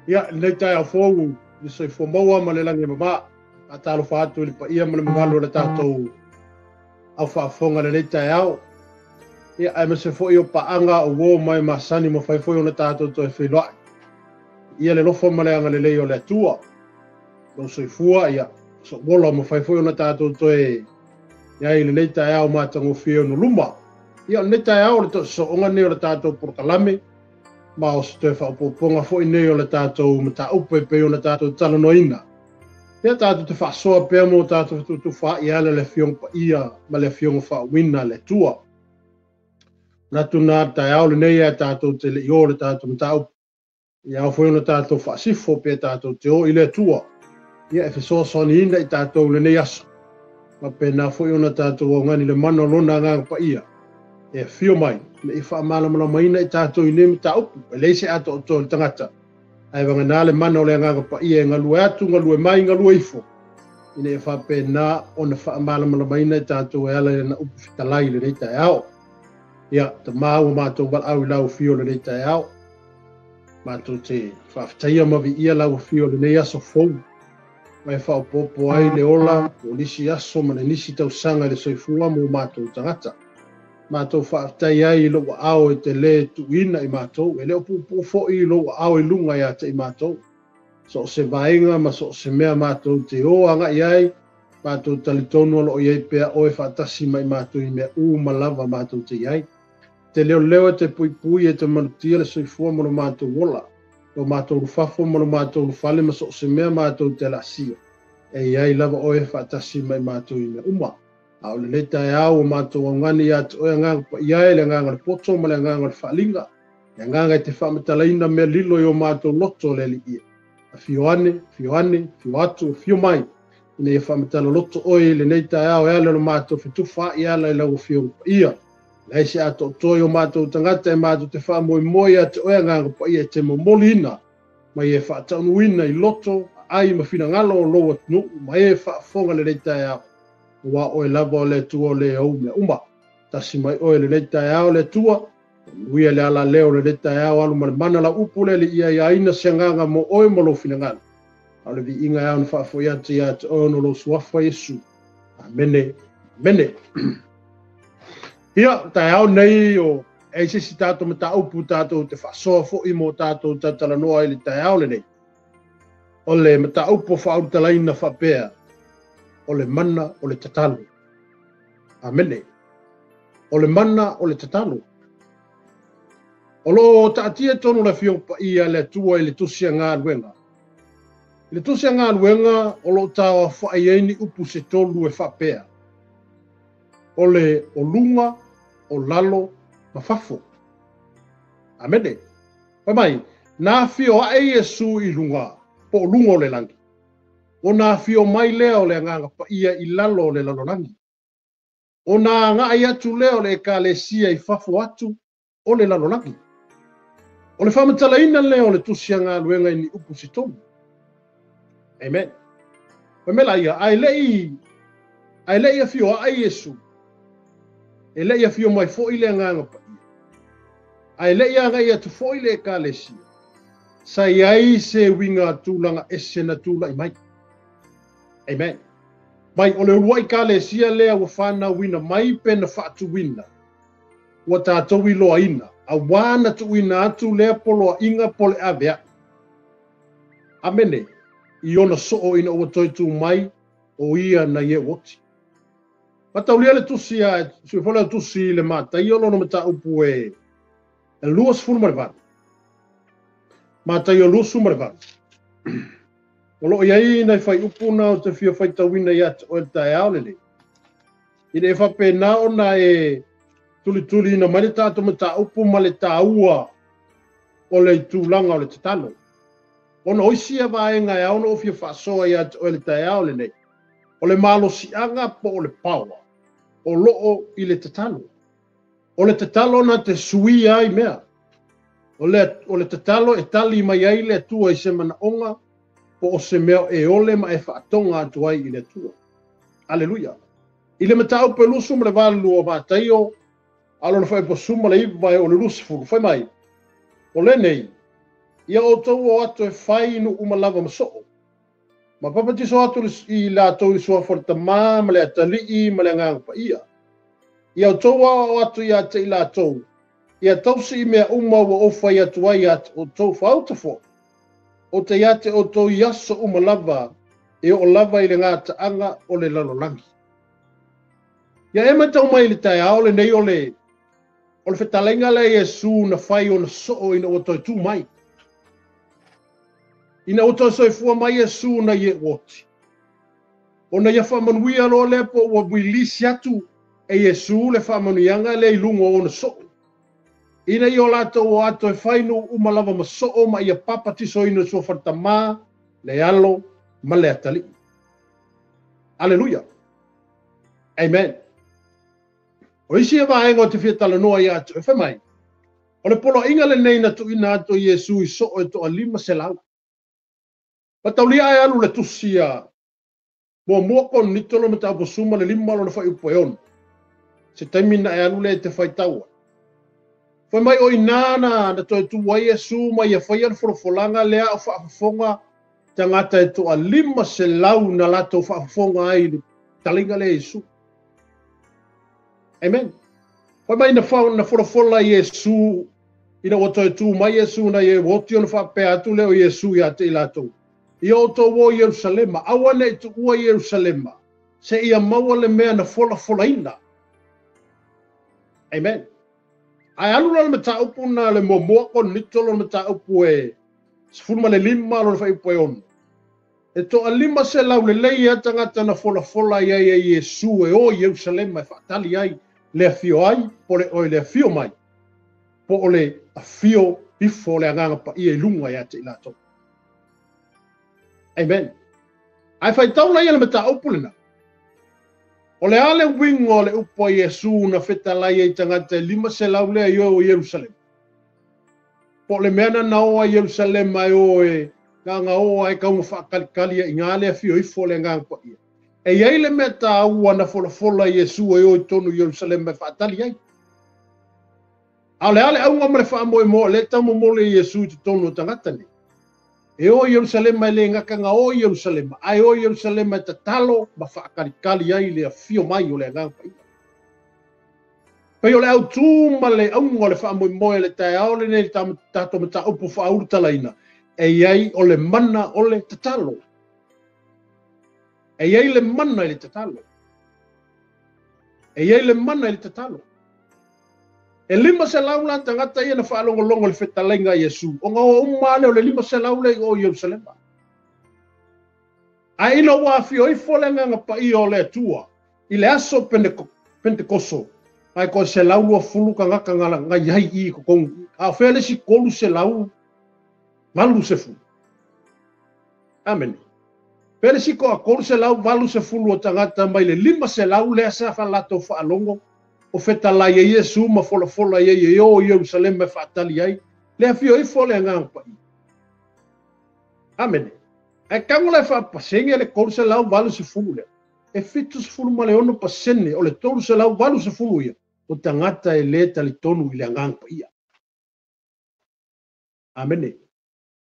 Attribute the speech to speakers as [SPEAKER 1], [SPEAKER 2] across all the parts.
[SPEAKER 1] Ia, lenei taeao fou i le soifua maua ma le lagi e mama, faatalofa atu i le paia ma le mamalu o le tatou au faafofoga i lenei taeao. Ia, aemaise foi o paaga o uo ma e masani ma fai foi ona tatou toe feiloai. Ia le alofa ma le agalelei o le Atua. Lou soifua, ia, sou ola ma fai foi ona tatou toe i ai i lenei taeao matagofie ona luma. Ia, o lenei taeao o le toosooga nei o le tatou polokalame, ma o se toe faaopoopoga foi nei o le tatou mataupu e pei ona tatou talanoaina. Ia tatou te faasoa pea mo tatou fetuutuufaai e ala i le Afioga Paia ma le Afioga Faauuina a le Atua. Manatu na taeao lenei ae tatou te le i o le tatou mataupu. Ia ao foi ona tatou faasifo pe tatou te o i le Atua. Ia e fesoasoaniina i tatou lenei aso. Faapena foi ona tatou augani le mana o lona Agaga Paia e afio mai ina ia faamalamalamaina i tatou i nei mataupu. E leai se atoatoa o le tagata, ae vagana le mana o le Agaga Paia e galue atu, galue mai, galue ifo, ina ia faapena ona faamalamalamaina i tatou e ala i lana upu fetalai i lenei taeao. Ia, Tama, ua matou valaau i lau afio i lenei taeao. Matou te faafetaia ma viia lau afio i lenei aso fou, ma e faaopoopo ai le ola o nisi aso ma le nisi tausaga i le soifua mo matou tagata. Matou faafetai ai i lou aao e te lē tuuina i matou, e le o puupuu foi i lou aao i luga ia te i matou. So o se vaega ma so o se mea matou te o agai ai, matou talitonu o lo o i ai pea oe faatasi ma i matou i mea uma lava matou te i ai. Te leoleo e te puipui e te malutia le soifua ma lo matou ola, lo matou lufafo ma lo matou lufale ma so o se mea matou te laasia. E i ai lava oe faatasi ma i matou i mea uma. A o lenei taeao ua matou augani ia te oe Agaga Paia e le agaga o le poto ma le agaga o le faaaliga, le agaga e te faamatalaina mea lilo i o matou loto le Alii. Afio ane, afio ane, afio atu, afio mai, ina ia faamatala loto oe i lenei taeao e ala i lo matou fetufaai e ala i lau Afioga Paia. Leai se atoatoa i o matou tagata e matou te faamoemoe ia te oe Agaga Paia e te momoliina mai e faataunuuina i loto, aai ma finagalo o lou atunuu ma e faafofoga lenei taeao. Aua oe lava o le Atua o le ou mea uma. Tasi mai oe lenei taeao le Atua, manuia le alaleo o lenei taeao, alu ma le mana lau upu le Alii ia aiaina se agaga mo oe ma lou finagalo. A o le viiga e ao ona faafoi atu ia te oe ona o lou suafa Iesu. Amene. Amene. Ia, taeao nei o e ai se isi tatou mataupu tatou te faasoa foi mo tatou talatalanoa i le taeao lenei. O le mataupu faaulutalaina faapea, o le mana o le tatalo. Amene. O le mana o le tatalo. O lo taatia tonu le Afioga Paia le Atua i le tusi a galuega. I le tusi a galuega o lo taoafa'i ai ni upu se tolu e faapea, o le o luga, o lalo, ma fafo. Amene. Fai mai, na afio ae Iesu i luga, po o luga o le lagi. Ona afio mai lea o le Agaga Paia i lalo o le lalolagi. Ona agai atu lea o le Ekalesia i fafo atu o le lalolagi. O le faamatalaina lea o le tusi a galuega i ni upu se tolu. Amen. Fai mai laia, ae le i afio ae Iesu, e le i afio mai foi le Agaga Paia, ae le i agai atu foi le Ekalesia, sa i ai se uiga tulaga ese na tula'i mai. Amen. Mai o le uluai Ekalesia lea ua fanauina mai pe na faatuina, ua tatou iloaina, auā na tuuina atu lea poloaiga po le avea'i. Amene. I ona soo ina ua toe tu mai o ia na ie oti. Mataulia le tusi a sui foi le tusi le Mataio lona mataupu e 28. Mataio 28. O lo o i ai nai fuaiupu na o te fia faitauina ia te oe le taeao lenei. Ina e faapena ona e tulituliina mai le tatou mataupu ma le taua o le tulaga o le tatalo. Ona o isi ia vaega e ao ona ou fia faasoa ia te oe le taeao lenei, o le malosiaga po o le power o loo i le tatalo. O le tatalo na te suia ai mea. O le tatalo e tali mai ai le Atua i se manaoga po o se mea e ole ma e faatoga atu ai i le Atua. Aleluia. I le mataupu e 28 o Mataio, a lona fuaiupu 19 e o le 20, fai mai, o lenei, Ia outou o atu e fai nuu uma lava ma soo. Ma papatiso atu i latou i le suafa o le Tamā ma le Atalii ma le Agaga Paia. Ia outou aoao atu ia te i latou, ia tausi i mea uma ua ou fai atu ai ia te outou. Faauta foi, ou te ia te outou i aso uma lava, e oo lava i le gataaga o le lalolagi. Ia e matau mai i le taeao lenei o le o le fetalaiga lea a Iesu na fai ona soo ina ua toe tu mai. Ina ua toe soifua mai Iesu na i e oti. Ona ia faamanuia loa lea po ua release atu e Iesu le faamanuiaga lea i luga o ona soo. Ina ia o latou o atu e fai nuu uma lava ma soo ma ia papatisoina i le suafa o le Tamā, le Alo ma le Atalii. Aleluia. Amen. O isi ia vaega ou te fia talanoa ia te oe, fai mai, o le poloaiga lenei na tuuina atu e Iesu i soo e toa-500. Mataulia ae alu le tusi a Muamua Korinito lona mataupu 15 lona fuaiupu e 6. Se taimi na e alu lea e te faitau ai. Fai mai o i ina na toe tu ai Iesu ma ia faia le folafolaga lea a o faafofoga tagata e toa-500 na latou faafofoga ai i le fetalaiga lea a Iesu. Amen. Fai mai na folafola Iesu ina ua toe tu mai Iesu na ia oti ona faapea atu lea o Iesu ia te i latou. Ia outou o i Ierusalema, aua ne i tuua Ierusalema, seia maua le mea na folafolaina. Amen. Ae alu la le mataupu na le Muamua Korinito lona mataupu e 15 lona fuaiupu e 6. E toa-500 lelei lava tagata na folafola i ai e Iesu e o i Ierusalema e faatali ai le afio ai, po o le oe le afio mai, po o le afio ifo o le Agaga Paia i luga ia te i latou. Amen. Ae faitau la ia le mataupu lena. O le a le uiga o le upu a Iesu na fetalai ai i tagata e 500 lea i o i Ierusalema? Po o le mea na na o ai i Ierusalema e o e gagaoa ai kau ma faakalikali ai i ina le afio ifo o le Agaga Paia. E i ai le mea taua na folafola Iesu e o i totonu i Ierusalema e faatali ai. A o le a le auga ma le faamoemoe o lea e taumomoli e Iesu i totonu o tagata nei? E o i Ierusalema e le gata na o i Ierusalema, ae o i Ierusalema e tatalo ma faakalikali ai le afio mai o le Agaga Paia. Pei o le autu ma le auga o le faamoemoe o le taeao lenei i le tatou mataupu faaulutalaina, e i ai o le mana o le tatalo. E i ai le mana i le tatalo. E i ai le mana i le tatalo. E 500 la tagata ia na faalogologo i le fetalaiga a Iesu, ona o uma lava lea o le 500 lea i o i Ierusalema. Ae ina ua afio ifo le Agaga Paia o le Atua i le aso Pentekoso, ae toe 120 tagata na i ai i totonu, a o fea le isi 380? Amene. Fea le isi toa 380 o tagata mai le 500 lea sa latou faalogo o fetalai ai Iesu ma folafola i ai e o i Ierusalema e faatali ai le afio ifo o le Agaga Paia. Amene. Ae tago la e faapasene le 380 lea. E 76% o le 380 ia o tagata e le talitonu i le Agaga Paia. Amene.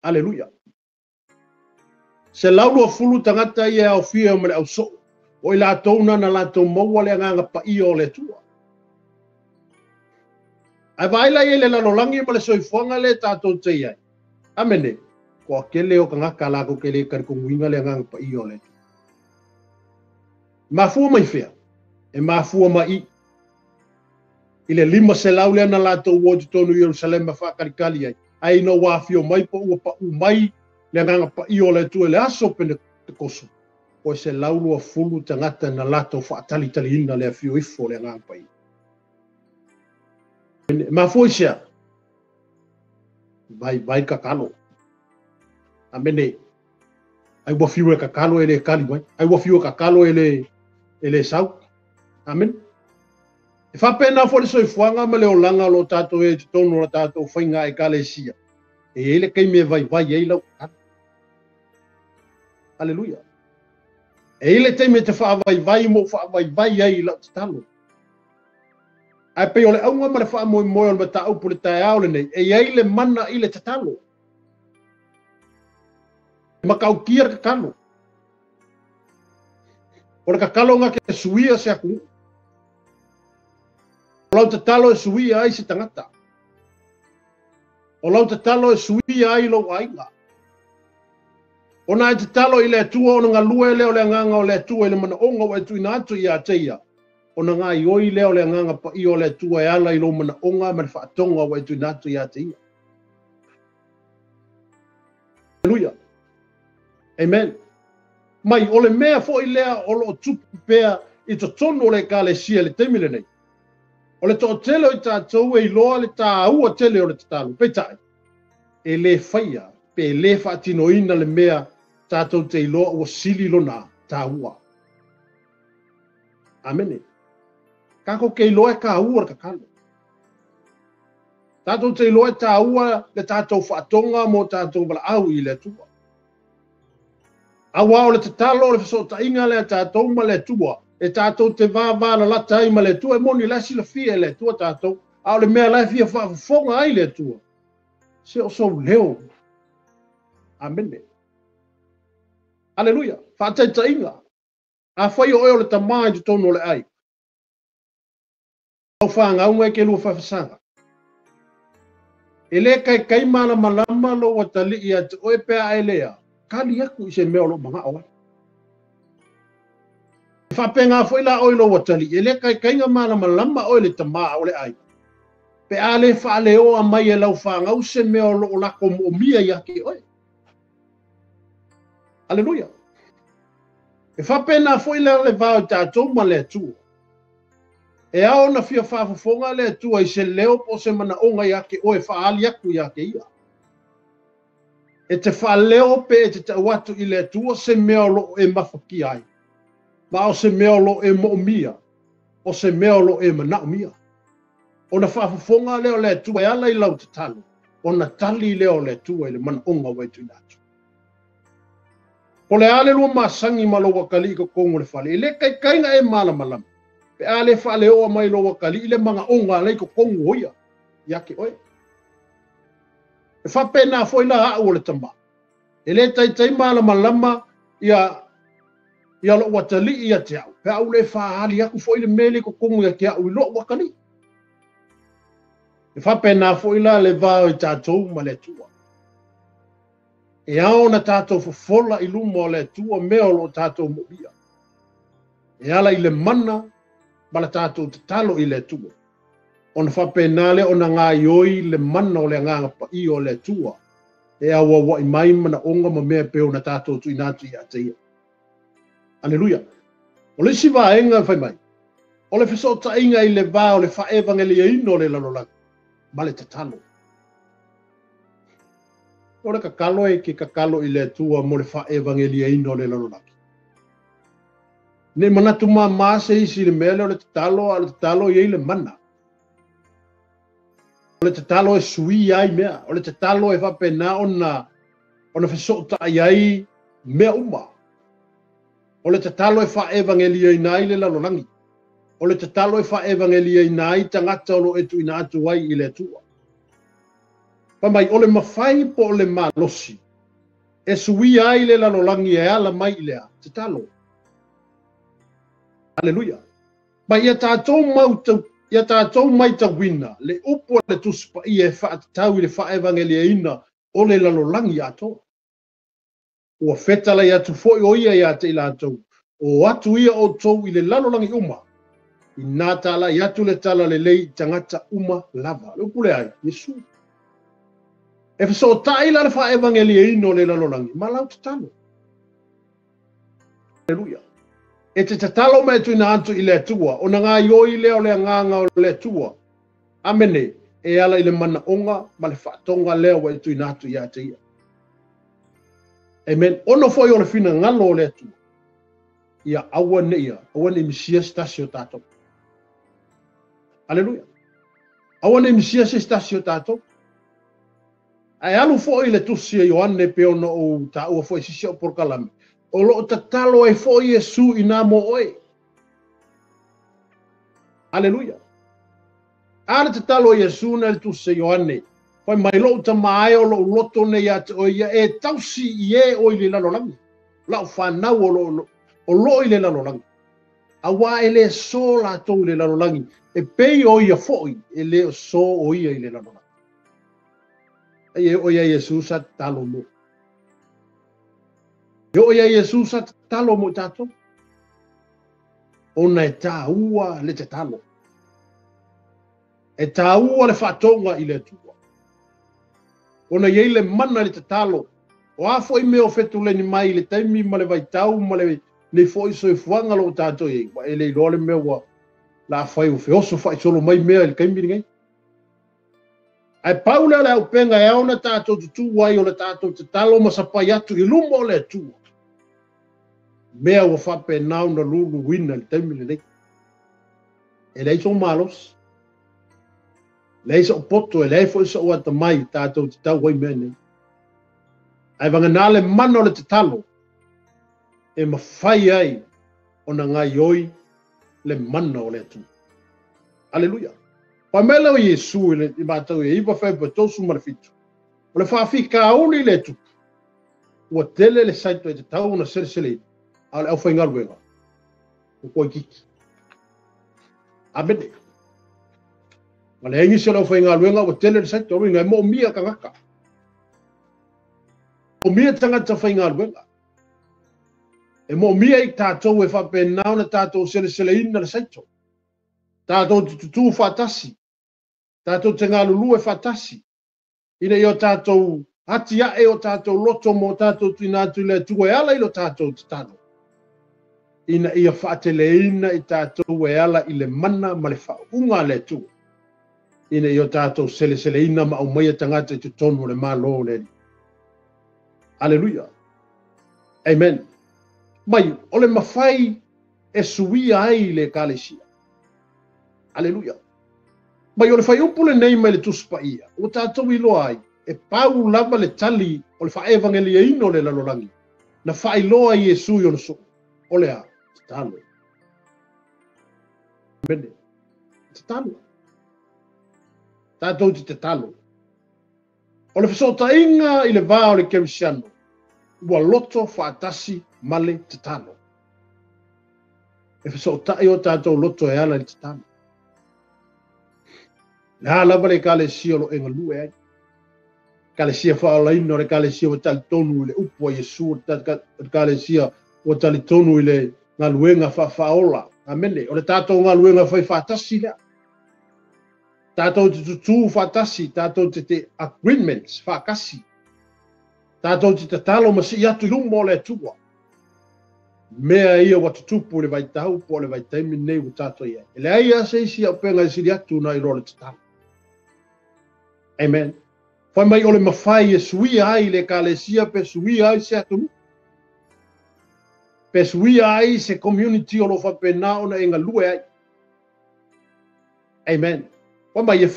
[SPEAKER 1] Aleluia. 120 tagata ia e aofia ma le ausoo, o i latou na na latou maua le Agaga Paia o le Atua. Ae vaai la i ai le lalolagi ma le soifuaga lea tatou te i ai. Amene. Toatele o tagata latou te le talitonuina le Agaga Paia o le Atua. E mafua mai fea? E mafua mai i le 500 lea na latou o i totonu i Ierusalema e faakalikali ai, ae ina ua afio mai po ua pau mai le Agaga Paia o le Atua i le aso Penetekoso, toe 120 tagata na latou faatalitaliina le afio ifo o le Agaga Paia. E mafua i se a? Vaivai tatalo. Amene. Ai ua fiu e tatalo e le tali mai. Ai ua fiu e tatalo e le sau. Amene. E faapena foi le soifuaga ma le olaga o lo o tatou i ai i totonu o la tatou faiga ekalesia. E i ai le taimi e vaivai ai lau tatalo. Aleluia. E i ai le taimi e te faavaivai ma ou faavaivai ai i lau tatalo. Ae pei o le auga ma le faamoemoe o le mataupu i le taeao lenei, e i ai le mana i le tatalo. Matautia le tatalo. O le tatalo na te suia se atunuu. O lau tatalo e suia ai se tagata. O lau tatalo e suia ai lou aiga. Ona e tatalo i le Atua ona galue lea o le agaga o le Atua i le manaoga ua e tuuina atu ia te ia. Ona gaoioi lea o le agaga paia o le Atua e ala i lou manaoga ma le faatoga ua e tuuina atu ia te ia. Aleluia. Amen. Mai o le mea foi lea o loo tupu pea i totonu o le ekalesia i le taimi lenei. O le toatele o i tatou e iloa le taua tele o le tatalo. Peitai, e le faia pe le faatinoina le mea tatou te iloa ua sili lona taua. Amene. Tatou te iloa e taua le tatalo. Tatou te iloa e taua le tatou faatoga mo tatou valaau i le Atua. Aua o le tatalo o le fesootaiga lea a tatou ma le Atua, e tatou te vavalalata ai ma le Atua, e moni la e silafia e le Atua tatou, a o le mea la e fia faafofoga ai le Atua, se o sou leo. Amene. Aleluia. Faataitaiga. Afai o oe o le tama i totonu o le aiga, lau fanauga e te lua faafesaga. E le taitai malamalama lou atalii ia te oe pe a e lea tali atu i se mea o loo manao ai. E faapena foi la oe i lou atalii, e le taitai na malamalama oe le tama o le aiga pe a le faaleoa mai e lau fanau se mea o loo latou moomia ia te oe. Aleluia. E faapena foi la le va o tatou ma le Atua. E ao ona fia faafofoga le Atua i se leo po o se manaoga ia te oe faaali atu ia te ia. E te faaleo pe e te tau atu i le Atua se mea o loo e mafatia ai, ma o se mea o loo e moomia, o se mea o loo e manaomia. Ona faafofoga lea o le Atua e ala i lau tatalo, ona tali lea o le Atua i le manaoga ua e tuuina atu. Po o le a le lua masagi ma lou atalii i totonu o le fale, e le taitai na e malamalama pe a le faaleoa mai lou atalii le manaoga la i totonu o ia ia te oe. E faapena foi la au o le tama. E le taitai malamalama ia lou atalii ia te au, pe a ou le faaali atu foi le mea lea i totonu ia te au i lou atalii. E faapena foi la le va o i tatou ma le Atua. E ao ona tatou fofola i luma o le Atua mea o loo tatou moomia. E ala i le mana ma le tatou tatalo i le Atua. Ona faapena lea ona gaoioi le mana o le agaga paia o le Atua e auauai mai manaoga ma mea e pei ona tatou tuuina atu ia te ia. Aleluia. O le isi vaega e fai mai, o le fesootaiga i le va o le faaevangeliaina o le lalolagi ma le tatalo. O le tatalo e te tatalo i le Atua mo le faaevangeliaina o le lalolagi. Ne i manatu māmā se isi i le mea lea o le tatalo, a o le tatalo e i ai le mana. O le tatalo e suia ai mea, o le tatalo e faapena ona fesootai ai mea uma. O le tatalo e faaevangeliaina ai le lalolagi. O le tatalo e faaevangeliaina ai tagata o lo o e tuuina atu ai i le Atua. Fai mai, o le mafai po o le malosi e suia ai le lalolagi e ala mai i le a? Tatalo. Aleluia. Mai ia tatou mau ia tatou maitauina le upu a le Tusi Paia e faatatau i le faaevangeliaina o le lalolagi atoa. Ua fetalai atu foi o ia ia te i latou, o atu ia outou i le lalolagi uma, inā talai atu le tala lelei i tagata uma lava. Le upu lea ai, Iesu. E fesootai la le faaevangeliaina o le lalolagi ma lau tatalo. Aleluia. E te tatalo ma e tuuina atu i le Atua, ona gaoioi lea o le agaga o le Atua. Amene. E ala i le manaoga ma le faatoga lea ua e tuuina atu ia te ia. Amen. Ono foi o le finagalo o le Atua, ia aua ne i, aua ne i misia se tasi o tatou. Aleluia. Aua ne i misia se tasi o tatou. Ae alu foi le tusi a Ioane pe ona ou taua foi sisi o polokalame. O loo tatalo ai foi Iesu i nā mo oe. Aleluia. A le tatalo a Iesu na le tusi a Ioane. Fai mai lo'u tamā e o lo'u loto nei ia te oe ia e tausi i e o i le lalolagi. La'u fanau o loo i le lalolagi. Auā e lē so latou i le lalolagi e pei o ia fo'i e lē o so o ia i le lalolagi. Ai e oo ia Iesu sa tatalo mo. E oo ia Iesu sa tatalo mo i tatou. Ona e tāua le tatalo. E tāua le faatouga i le Atua. Ona i ai le mana i le tatalo. O a fo'i mea o fetuleni mai i le taimi ma le vaitau ma lenei fo'i soifuaga o loo tatou i ai, ua e le iloa le mea ua la fai ua feoso faaisolo mai mea i le taimi lenei. Ae pau lea o le auupega e ao ona tatou tutū ai o le tatou tatalo ma sapai atu i luma o le Atua. Mea ua faapena ona luluina i le taimi lenei. E leai sou malosi, leai sou poto, e leai foi sou atamai tatou te tau ai mea nei. Ae vagana le mana o le tatalo e mafai ai ona gaioi le mana o le Atua. Aleluia. Fai mai lea o Iesu i le i Matau e 9 Fepuari 37. O le faafitauli le tupu. Ua tele le saito e tatau ona seleseleina, a o le aufaigaluega ua toaitiiti. Amene. Ma leai nisi o le aufaigaluega ua tele le saito, o luiga e moomia tagata. Moomia tagata faigaluega. E moomia i tatou e faapena ona tatou seleseleina le saito. Tatou te tutū faatasi. Tatou te galulue faatasi. Ina ia o tatou atiae o tatou loto ma o tatou tuuina atu i le Atua e ala i lo tatou tatalo. Ina ia faateleina i tatou e ala i le mana ma le faauuga a le Atua. Ina ia o tatou seleseleina ma aumaia tagata i totonu o le Malo o le Alii. Aleluia. Amen. Mai, o le mafai e suia ai le Ekalesia. Aleluia. Mai o le fuaiupu lenei mai le Tusi Paia, ua tatou iloa ai, e pau lava le tali o le faaevangeliaina o le lalolagi, na faailoa ai Iesu i ona soo, o le a? Tatalo. Amene. Tatalo. Tatou te tatalo. O le fesootaiga i le va o le kerisiano, ua loto faatasi ma le tatalo. E fesootai o tatou loto e ala i le tatalo. Le a lava le Ekalesia o lo o e galue ai. Ekalesia faaolaina, o le Ekalesia ua talitonu i le upu a Iesu, o le Ekalesia ua talitonu i le galuega faafaaola. Amene. O le tatou galuega fai faatasi lea. Tatou te tutū faatasi, tatou te agreements faatasi. Tatou te tatalo ma sii atu i luma o le Atua. Mea ia ua tutupu i le vaitau po o le vaitaimi lenei ua tatou i ai. E leai lava se isi auupega e sili atu nai lo le tatalo. Amen. Fai mai o le mafai e suia ai le Ekalesia pe suia ai se atunuu. Pe suia ai se community o lo o faapena ona e galue ai. Amen. Fai mai e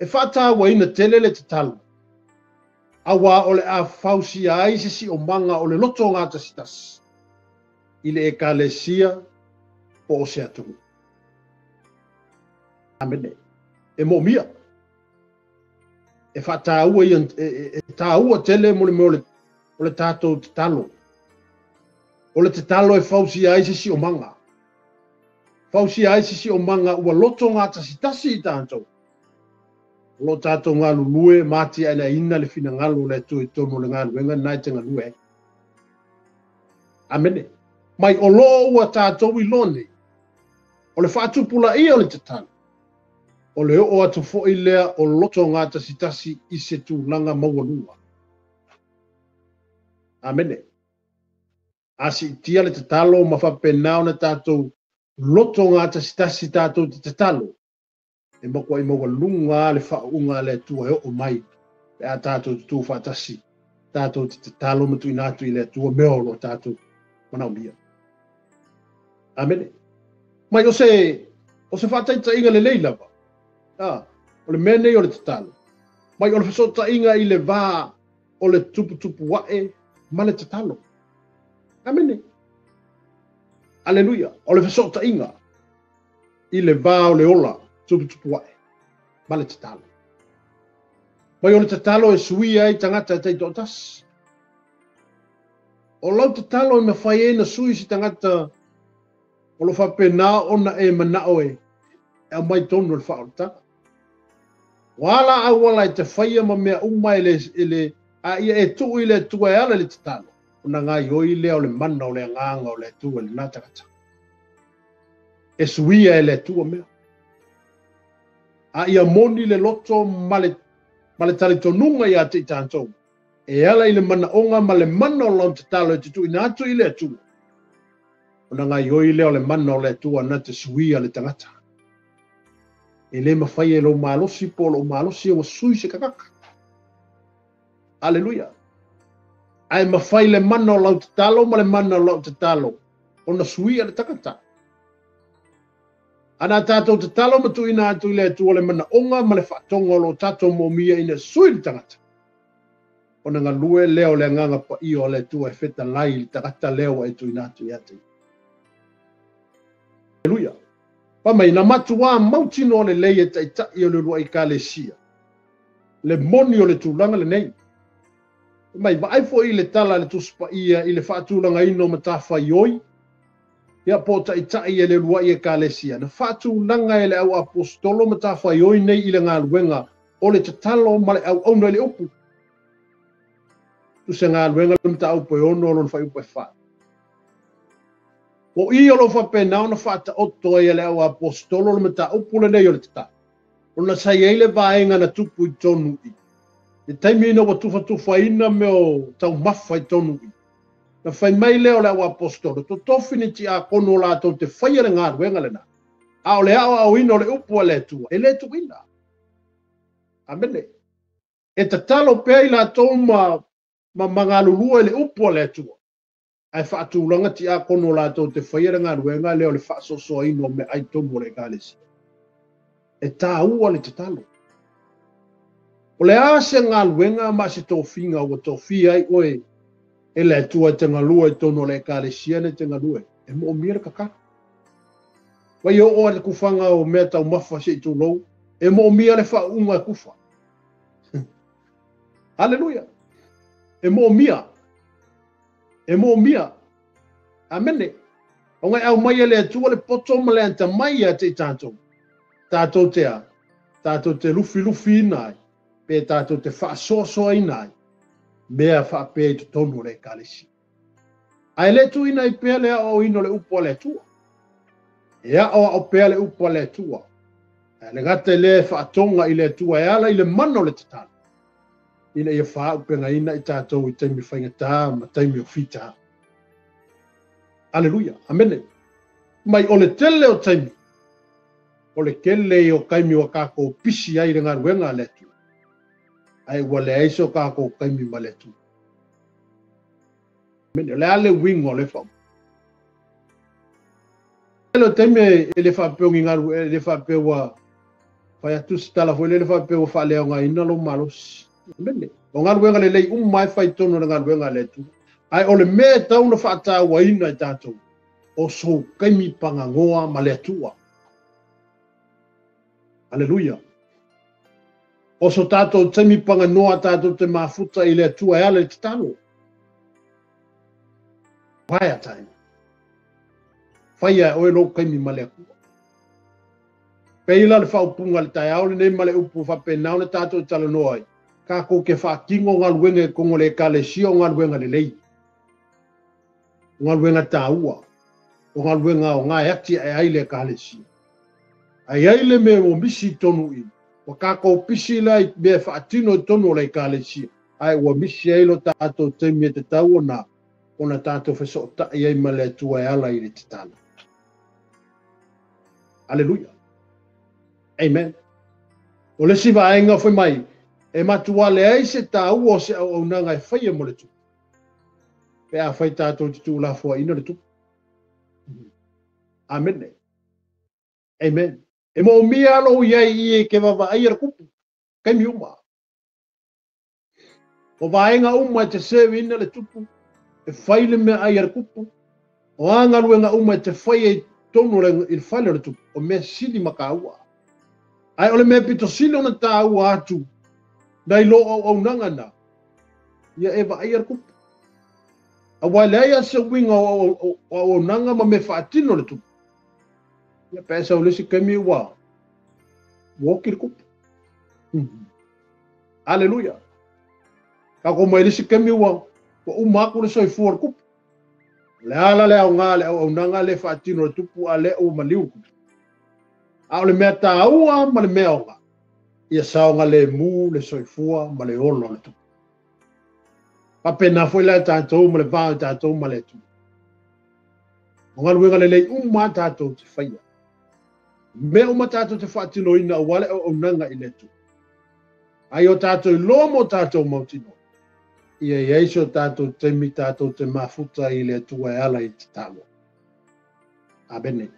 [SPEAKER 1] faatauaina tele le tatalo. Auā o le a fausia ai se siomaga o le loto gatasitasi i le Ekalesia po o se atunuu. Amene. E moomia. E faataua ia, e taua tele mo le mea o le tatou tatalo. O le tatalo e fausia ai se siomaga. Fausia ai se siomaga ua loto gatasitasi i tatou. O lo o tatou galulue ma atiaenaina le finagalo o le Atua i totonu o le galuega lena e te galue ai. Amene. Mai o loo ua tatou iloa nei, o le faatupulaia o le tatalo, o le oo atu foi lea o loto gatasitasi i se tulaga maualuga. Amene. A siitia le tatalo ma faapena ona tatou loto gatasitasi tatou te tatalo, e matuai maualuga lava le faauuga a le Atua e oo mai pe a tatou tutū faatasi, tatou te tatalo ma tuuina atu i le Atua mea o lo o tatou manaomia. Amene. Mai o se faataitaiga lelei lava, o le mea nei o le tatalo. Mai o le fesootaiga i le va o le tuputupu ae ma le tatalo. Amene. Aleluia. O le fesootaiga i le va o le ola tuputupu ae ma le tatalo. Mai o le tatalo e suia ai tagata e taitoatasi. O lau tatalo e mafai ai ona sui se tagata o lo o faapena ona e manao e aumai tonu o le faaolataga. O a la auala e te faia ma mea uma e le, e le, a ia e tuu i le Atua e ala i le tatalo, ona gaoioi lea o le mana o le agaga o le Atua i lena tagata. E suia e le Atua mea. A ia moni le loto ma le, ma le talitonuga ia te i tatou, e ala i le manaoga ma le mana o lau tatalo e te tuuina atu i le Atua, ona gaoioi lea o le mana o le Atua na te suia le tagata. E le mafai e lou malosi po o lou malosi ua sui se tagata. Aleluia. Ae mafai le mana o lau tatalo ma le mana o lau tatalo ona suia le tagata. Ana tatou tatalo ma tuuina atu i le Atua le manaoga ma le faatoga o lo tatou moomia ina sui le tagata, ona galue lea o le agaga paia o le Atua e fetalai i le tagata lea ua e tuuina atu ia te ia. Aleluia. Fai mai, na matuā mautinoa lelei e taitai o le uluai Ekalesia le moni o le tulaga lenei. Fai mai, vaai foi i le tala a le Tusi Paia i le faatulagaina o matafaioi, ia po o taitai e le uluai Ekalesia, na faatulaga e le au aposetolo matafaioi nei i le galuega o le tatalo ma le auauna i le upu. Tusa galuega le mataupu e 6 lona fuaiupu e 4. O i o lo o faapena ona faataoto ai e le au aposetolo le mataupu lenei o le tatalo, ona sa i ai le vaega na tupu i totonu i le taimi ina ua tufatufaina mea o taumafa i totonu i. Na fai mai lea o le au aposetolo, totofi ni tiakono o latou te faia le galuega lena, a o le aoaoina o le upu a le Atua e le tuuina. Amene. E tatalo pea i latou ma ma galulue i le upu a le Atua, ae faatulaga tiakono o latou te faia le galuega lea o le faasoasoaina o meaai tonu o le Ekalesia. E tāua le tatalo. O le a se galuega ma se tofiga ua tofia ai oe e le Atua e te galue i totonu o le Ekalesia nei te galue, e moomia le tatalo. Vai oo a le kufaga o mea taumafa se i tulou, e moomia le faauuga e kufa. Haleluia. E moomia. E moomia. Amene. Ona e aumai e le Atua le poto ma le atamai ia te i tatou. Tatou te a. Tatou te lufilufiina ai. Pe tatou te faasoasoaina ai. Mea faapea i totonu o le Ekalesia. Ae le tuuina ai pea le aoaoina o le upu a le Atua. E aoao pea le upu a le Atua. Ae le gata i lea e faatoga i le Atua e ala i le mana o le tatalo, ina ia faaaupegaina i tatou i taimi faigata ma taimi o fita. Aleluia. Amene. Mai o le tele o taimi, o le tele ia o taimi ua tatou pisi ai i le galuega a le Atua, ae ua leai so tatou taimi ma le Atua. Amene. O le a le uiga o le faaupu? Tele o taimi e le faapea o ni galu, e le faapea ua fai atu se tala foi lele faapea ua faaleaogaina lou malosi. Amene. O galuega lelei uma e fai tonu o le galuega a le Atua. Ae o le mea e tau na faatauaina e tatou, o sou taimi pagagoa ma le Atua. Aleluia. O so tatou taimi paganoa tatou te mafuta i le Atua e ala i le tatalo. Quiet time. Faia e oe lou taimi ma le Atua. Pei la le faaupuga i le taeao lenei ma le upu faapena ona tatou talanoa ai, tatou te faatino galuega i totonu o le Ekalesia o galuega lelei, o galuega taua, o galuega aoga e atiae ai le Ekalesia. Ae i ai le mea ua misi i totonu i i, ua tatou pisi la i mea e faatino i totonu o le Ekalesia, ae ua misi ai lo tatou taimi e tatau ona ona tatou fesootai ai ma le Atua e ala i le tatalo. Aleluia. Amen. O le isi vaega fai mai, e matua leai se taua o se auaunaga e faia mo le tupe, pe afai tatou te tuulafoaiina le tupe. Amene. Amen. E moomia lou iai i e ke vaavaaia le tupu, taimi uma. O vaega uma e te serve-ina le tupu, e fai le meaai a le tupu, o a galuega uma e te faia i totonu o le, i le fale o le tupu, o mea sili ma taua. Ae o le mea pito sili ona taua atu Nai lo auaunaga na, ia e vaaia le tupu. Auā e leai lava se uiga o auaunaga ma mea faatino le tupu. Ia pe a e sau i le isi taimi ua oti le tupu. Aleluia. Tatou mai le isi taimi ua uma atu le soifua o le tupu. O le a la le aoga o le auaunaga lea e faatino e le tupu a o lea ua maliu le tupu? A o le mea taua ma le mea aoga, ia saogalemu le soifua ma le ola o le tupu. Faapena foi la tatou ma le va o tatou ma le Atua. O galuega lelei uma a tatou te faia. Mea uma tatou te faatinoina aua le auaunaga i le Atua. A ia o tatou iloa ma o tatou mautinoa, ia i ai so tatou taimi tatou te mafuta ai i le Atua e ala i le tatalo. Amene.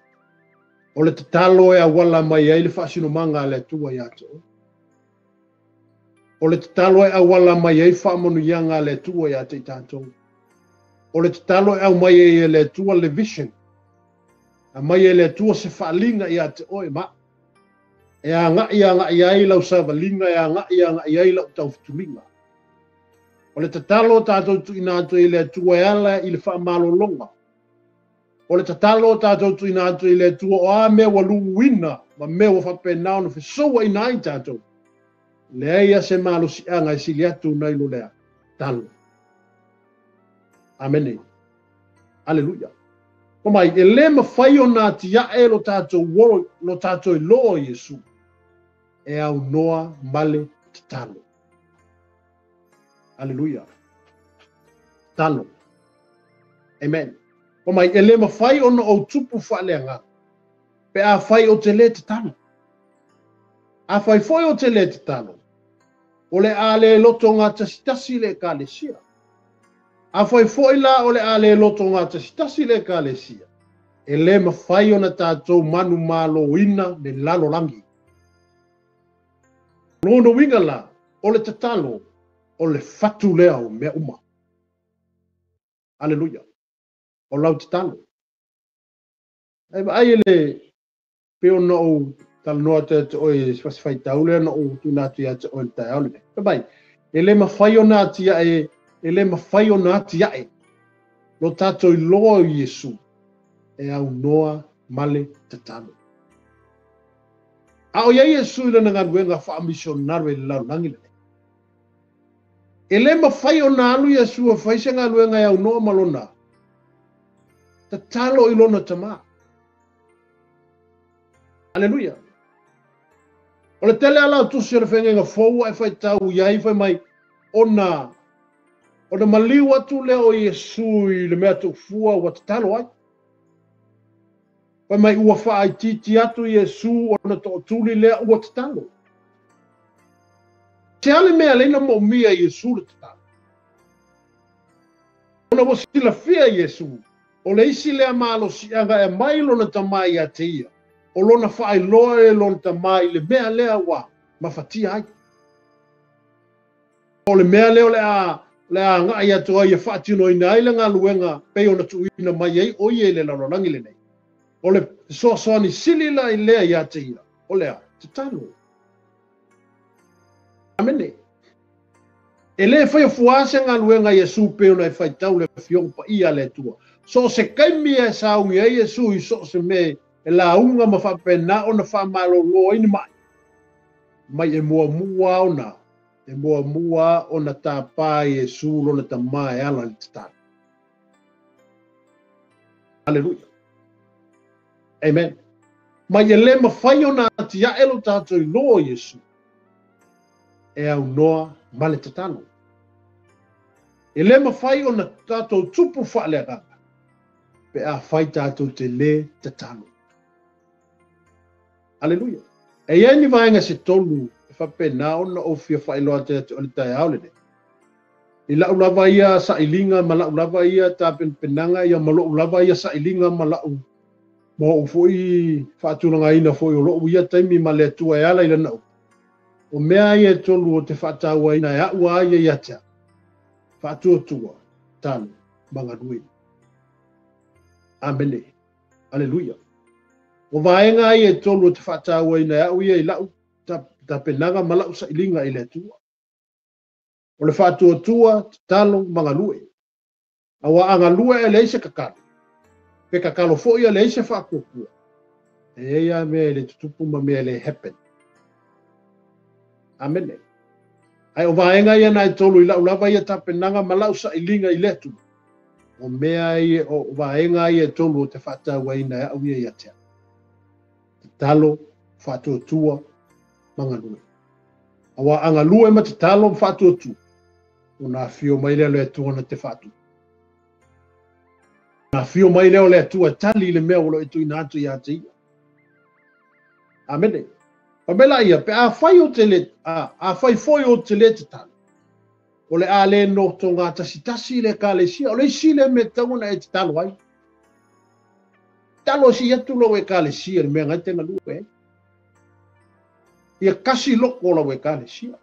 [SPEAKER 1] O le tatalo e auala mai ai le faasinomaga a le Atua ia te oe. O le tatalo e auala mai ai faamanuiaga a le Atua ia te i tatou. O le tatalo e aumai ai e le Atua le vision. Aumai e le Atua se faaaliga ia te oe ma au. E agai agai ai lau savaliga, e agai agai ai lau taufetuliga. O le tatalo tatou tuuina atu ai i le Atua e ala i le faamalologa. O le tatalo tatou tuuina atu i le Atua o a mea ua luuina ma mea ua faapena ona fesouaina ai tatou. Leai lava se malosiaga e sili atu nai lo lea tatalo. Amene. Aleluia. Fai mai, e le mafai ona atiae lo tatou lo tatou iloa o Iesu e aunoa ma le tatalo. Aleluia. Tatalo. Amen. Fai mai, e le mafai ona ou tupu faaleagaga pe afai ou te le tatalo. Afai foi ou te le tatalo, o le a le lotogatasitasi le Ekalesia. Afai foi la o le a le lotogatasitasi le Ekalesia, e le mafai ona tatou manumaloina le lalolagi. O lona uiga la, o le tatalo, o le fatu lea o mea uma. Aleluia. O lau tatalo. Ae vaai e le pei ona ou talanoa atu ia te oe i se faitau lea na ou tuuina atu ia te oe i le taeao lenei. Fai mai, e le mafai ona atiae, e le mafai ona atiae lo tatou iloa o Iesu e aunoa ma le tatalo. A o i ai Iesu i lana galuega faamisionare i le lalolagi lenei, e le mafai ona alu Iesu e fai se galuega e aunoa ma lona tatalo i lona Tama. Aleluia. O le tele ala o tusi o le Feagaiga Fou ua e faitau i ai, fai mai, ona, ona maliu atu lea o Iesu i le mea tuufua ua tatalo ai. Fai mai ua faaitiiti atu Iesu ona tootuli lea ua tatalo. Se a le mea lea na moomia e Iesu le tatalo? Ona ua silafia e Iesu, o le isi lea malosiaga e aumai lona Tama ia te ia, o lona faailoa e lona Tama i le mea lea ua mafatia ai. O le mea lea o le a le a agai atu ai e faatinoina ai le galuega pei ona tuuina mai ai o ia i le lalolagi lenei. O le fesoasoani sili la i lea ia te ia, o le a? Tatalo. Amene. E le faia fuā se galuega a Iesu pei ona e faitau le Afioga Paia a le Atua. So o se taimi e sauni ai Iesu i so o se mea e lauga ma faapena ona faamalolo ai ni maʻi, mai e muamua ona e muamua ona tapa Iesu lona Tama e ala i le tatalo. Aleluia. Amen. Mai e le mafai ona atiae lo tatou iloa o Iesu e aunoa ma le tatalo. E le mafai ona tatou tupu faaleagaga pe afai tatou te le tatalo. Aleluia. E i ai ni vaega se tolu e faapena ona ou fia faailoa atu ia te oe i le taeao lenei. I lau lava ia sailiga ma lau lava ia tapenapenaga ia ma lou lava ia sailiga ma lau ma ou foi faatulagaina foi o lou ia taimi ma le Atua e ala i lana upu. O mea ia e tolu ou te faatauaina e au a ia ia te au, faatuatua, tatalo ma galue. Amene. Aleluia. O vaega ia e tolu ou te faatauaina e au ia i lau tapenaga ma lau sailiga i le Atua. O le faatuatua, tatalo ma galue. Aua a galue ae leai se tatalo, pe tatalo foi ae leai se faatuatua, e i ai lava mea e le tutupu ma mea e le happen. Amene. Ae o vaega ia na e tolu i lau lava ia tapenaga ma lau sailiga i le Atua, o mea ia, o vaega ia e tolu ou te faatauaina e au ia ia te au. Tatalo, faatuatua ma galue. Aua a galue ma tatalo ma faatuatua, ona afio mai lea o le Atua na te faatupu. Ona afio mai lea o le Atua e tali i le mea ua lo e tuuina atu ia te ia. Amene. Fai mai laia, pe afai ou te le, a, afai foi ou te le tatalo, o le a le nofogatasitasi le Ekalesia. O le isi lea mea e tatau ona e tatalo ai. Tatalo sii atu lou Ekalesia i le mea na e te galue ai. Ia kasi loko o lau Ekalesia.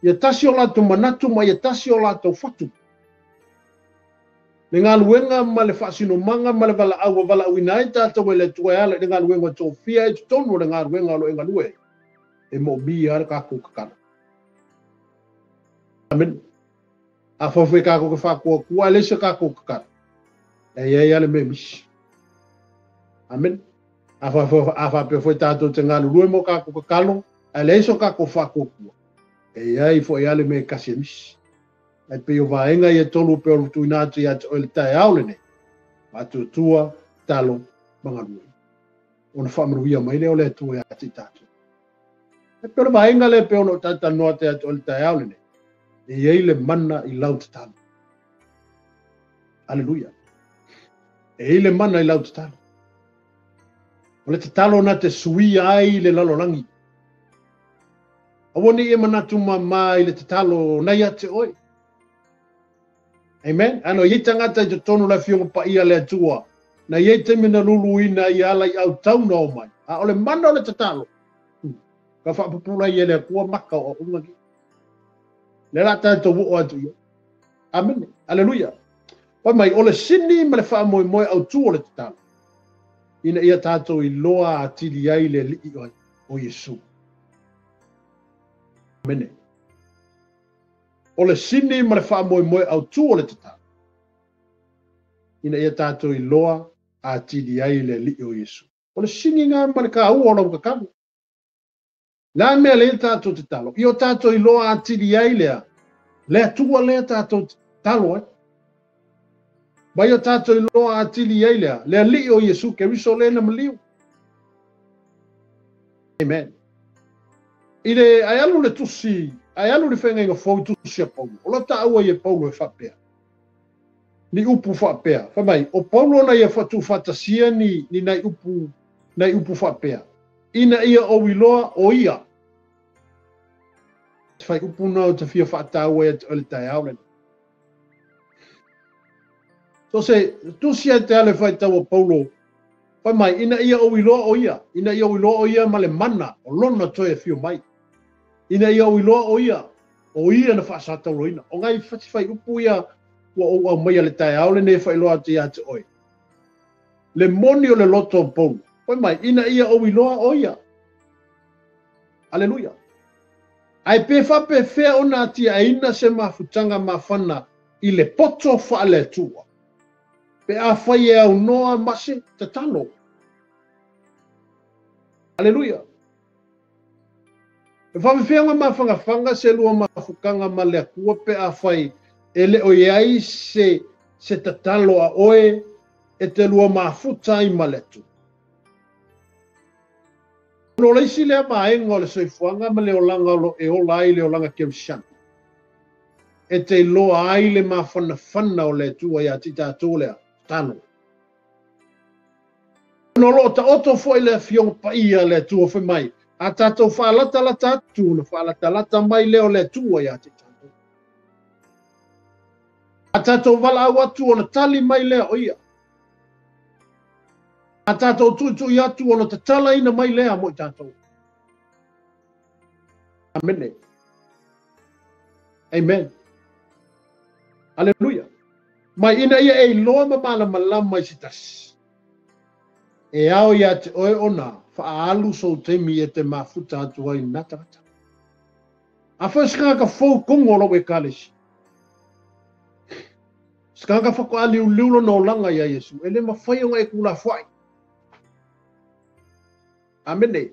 [SPEAKER 1] Ia tasi o latou manatu ma ia tasi o latou fatu. Le galuega ma le faasinomaga ma le valaau ua valaauina ai tatou e le Atua e ala i le galuega ua tofia ai i totonu o le galuega o lo o e galue ai, e moomia le tatou tatalo. Amene. Afai foi tatou te faatuatua ae leai se tatou tatalo, e i ai lava le mea e misi. Amene. A faapea foi tatou te galulue mo tatou tatalo ae leai so tatou faatuatua, e i ai foi lava le mea e tasi e misi. Ae pei o vaega ia e tolu pei ona tuuina atu ia te oe i le taeao lenei, faatuatua, tatalo ma galue. Ona faamanuia mai lea o le Atua ia te i tatou. E pei o le vaega lea pei ona ou talatalanoa atu ia te oe i le taeao lenei, e i ai le mana i lau tatalo. Aleluia. E i ai le mana i lau tatalo. O le tatalo na te suia ai le lalolagi. Aua ne i e manatu māmā i le tatalo na ia te oe. Amen. Ano, i ai tagata i totonu o le Afioga Paia a le Atua, na i ai taimi na luluina ai ia ala i autau na omai. A o le mana o le tatalo, ka faapupula ai e le Atua maka o auauna nei. Lea la tatou oo atu i ai. Amene. Aleluia. Fai mai, o le sini ma le faamoemoe autu o le tatalo, ina ia tatou iloa atili ai le Alii o Iesu. Amene. O le sini ma le faamoemoe autu o le tatalo, ina ia tatou iloa atili ai le Alii o Iesu. O le sini lena ma le taua o lau tatalo. Le a mea lea tatou tatalo? Ia o tatou iloa atili ai lea, le Atua lea tatou tatalo ai. Ma ia o tatou iloa atili ai lea, le Alii o Iesu Keriso lea na maliu. Amen. I le, ae alu le tusi, ae alu le feagaiga fou i tusi a Paulo. O lo taua ai e Paulo e faapea. Ni upu faapea. Fai mai, o Paulo na ia tuufaatasia ni, ni nai upu, nai upu faapea. Ina ia ou iloa o ia. Te whai upu na o te fia whaataua ia te oe le taeao lenei. So se, tusi ai te ale whai taua Paulo, fai mai, ina ia ou iloa o ia, ina ia ou iloa o ia ma le mana o lona toe afio mai. Ina ia ou iloa o ia, o ia na faasatauloina. O ngai whati whai upu ia ua ou aumaia le taeao lenei e faailoa atu ia te oe. Le moni o le loto o Paulo. Fai mai, ina ia ou iloa o ia. Aleluia. Ae pe faapefea ona atiaeina se mafutaga mafana i le poto faale-Atua, pe afai e aunoa ma se tatalo. Aleluia. E faapefea ona mafanafana se lua mafutaga ma le Atua pe afai e le o i ai se, se tatalo a oe e te lua mafuta ai ma le Atua. Ona o le isi lea vaega o le soifuaga ma le olaga o lo o e ola ai le olaga kerisiano, e te iloa ai le mafanafana o le Atua ia te i tatou lea tatalo. Ona o lo o taoto foi le Afioga Paia a le Atua fai mai, a tatou faalatalata atu, ona faalatalata mai lea o le Atua ia te i tatou. A tatou valaau atu, ona tali mai lea o ia. A tatou tuitui atu, ona tatalaina mai lea mo i tatou. Amene. Amen. Aleluia. Mai ina ia e iloa ma malamalama i se tasi. E ao ia te oe ona faaalu sou taimi e te mafuta atu ai na tagata. Afai o se tagata fou i totonu o lau Ekalesia, se tagata faatoa liuliu lona olaga iā Iesu, e le mafai ona e tuulafoai. Amene.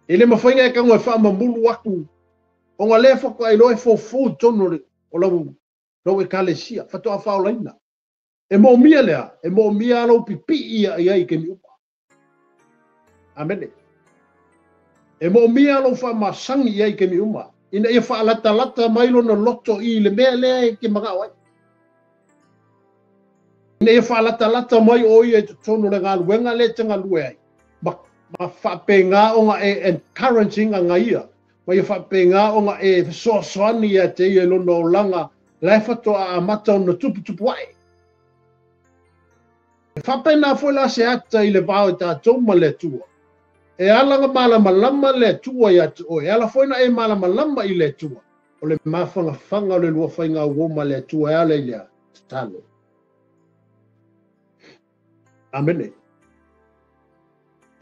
[SPEAKER 1] E le mafai ona e tago e faamamulu atu, ona lea faatoa iloa e foufou i totonu o lau Ekalesia, faatoa faaolaina. E moomia lea, e moomia lou pipii ia i ai i taimi uma. Amene. E moomia lou faamasagi i ai i taimi uma, ina ia faalatalata mai lona loto i le mea lea e te manao ai. Ina ia faalatalata mai o ia i totonu o le galuega lea e te galue ai, ma faapena ona e encouraging aga ia, ma ia faapena ona e fesoasoani ia te ia i lona olaga, la e faatoa amata ona tuputupu ae. E faapena foi la se ata i le va o i tatou ma le Atua. E ala ona malamalama le Atua ia te oe, e ala foi na e malamalama i le Atua. O le mafagafaga o le lua faiga auo ma le Atua e ala i lea tatalo. Amene.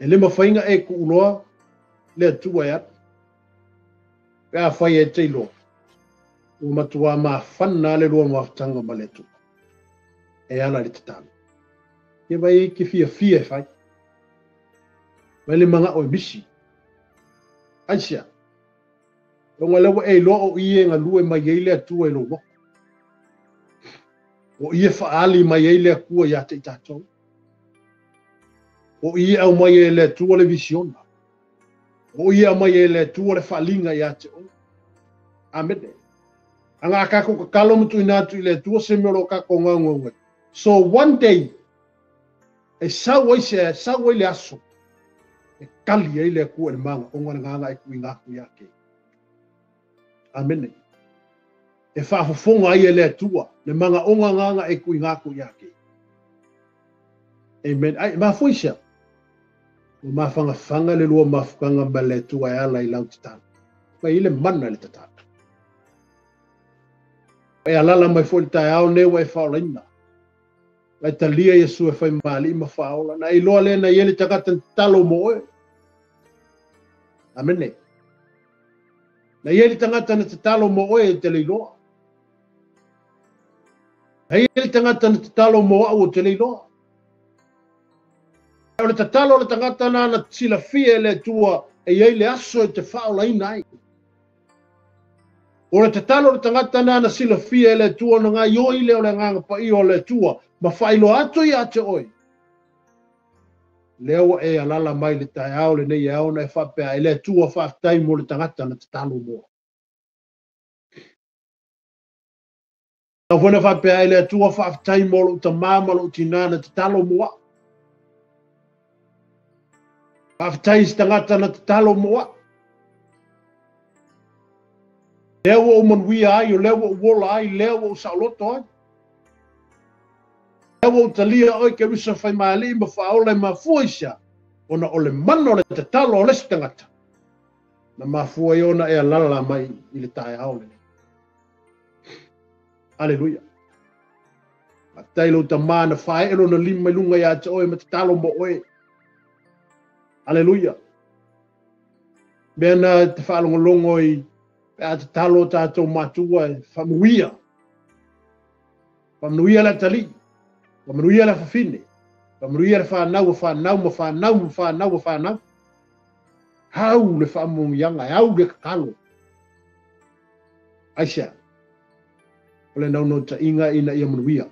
[SPEAKER 1] E le mafai ona e tuuloa le Atua e alu. Pe afai e te iloa, ua matua mafana le lua mafutaga ma le Atua. E ala i le tatalo. Ke vai ke fiafia e fai. Vai le manao e misi. Aisea. Ona lea ua e iloa o i e galue mai ai le Atua i lou loto. O i e faali mai ai le Atua ia te i tatou. O i e aumai ai e le Atua le visiona. O i e aumai ai e le Atua le faaliga ia te oe. Amene. Aga a kākou tatalo ma tuuina atu i le Atua se mea o lo o kākou gaugau ai. So one day, e sau ai se, sau ai le aso, e kali ai le Atua i le magaoga le agaga e tuuina atu ia te. Amene. E faafofoga ai e le Atua le magaoga agaga e tuuina atu ia te. Amen. Ai, mafua i sea? Ua mafagafaga le lua mafutaga ma le Atua e ala i lau tatalo. Mai i le mana i le tatalo. E alala mai foi le taeao nei ua e faaolaina. Lai talia Iesu e fai ma alii ma faaola. Na iloa lea na i ai le tagata na tatalo mo oe. Amene. Na i ai le tagata na tatalo mo oe e te le iloa. Na i ai le tagata na tatalo mo au o te le iloa. O le tatalo o le tagata na na silafia e le Atua e i ai le aso e te faaolaina ai. O le tatalo o le tagata na na silafia e le Atua na gaoioi lea o le agaga paia o le Atua ma faailoa atu ia te oe. Lea ua e alala mai le taeao lenei e ao ona e faapea e le Atua faafetai mo le tagata na tatalo mo. Tau foi na faapea e le Atua faafetai mo lou tamā ma lou tinā na tatalo mo au. Faafetai i se tagata na tatalo mo au. Lea ua ou manuia ai, o lea ua ou ola ai, lea ua ou saoloto ai. Lea ua ou talia oe Keriso fai ma alii ma faaola e mafua i sea, ona o le mana o le tatalo o le isi tagata, na mafua ai ona e alala mai i le taeao lenei. Aleluia. Faafetai lou tamā na faaee lona lima i luga ia te oe ma tatalo mo oe. Aleluia. Mea na te faalogologo i pe a tatalo o tatou matua e faamanuia. Faamanuia le atalii, faamanuia le afafine, faamanuia le fanau o fanau ma fanau ma fanau o fanau. Au le faamanuiaga, e au le tatalo. Aisea? O le naunautaiga ina ia manuia.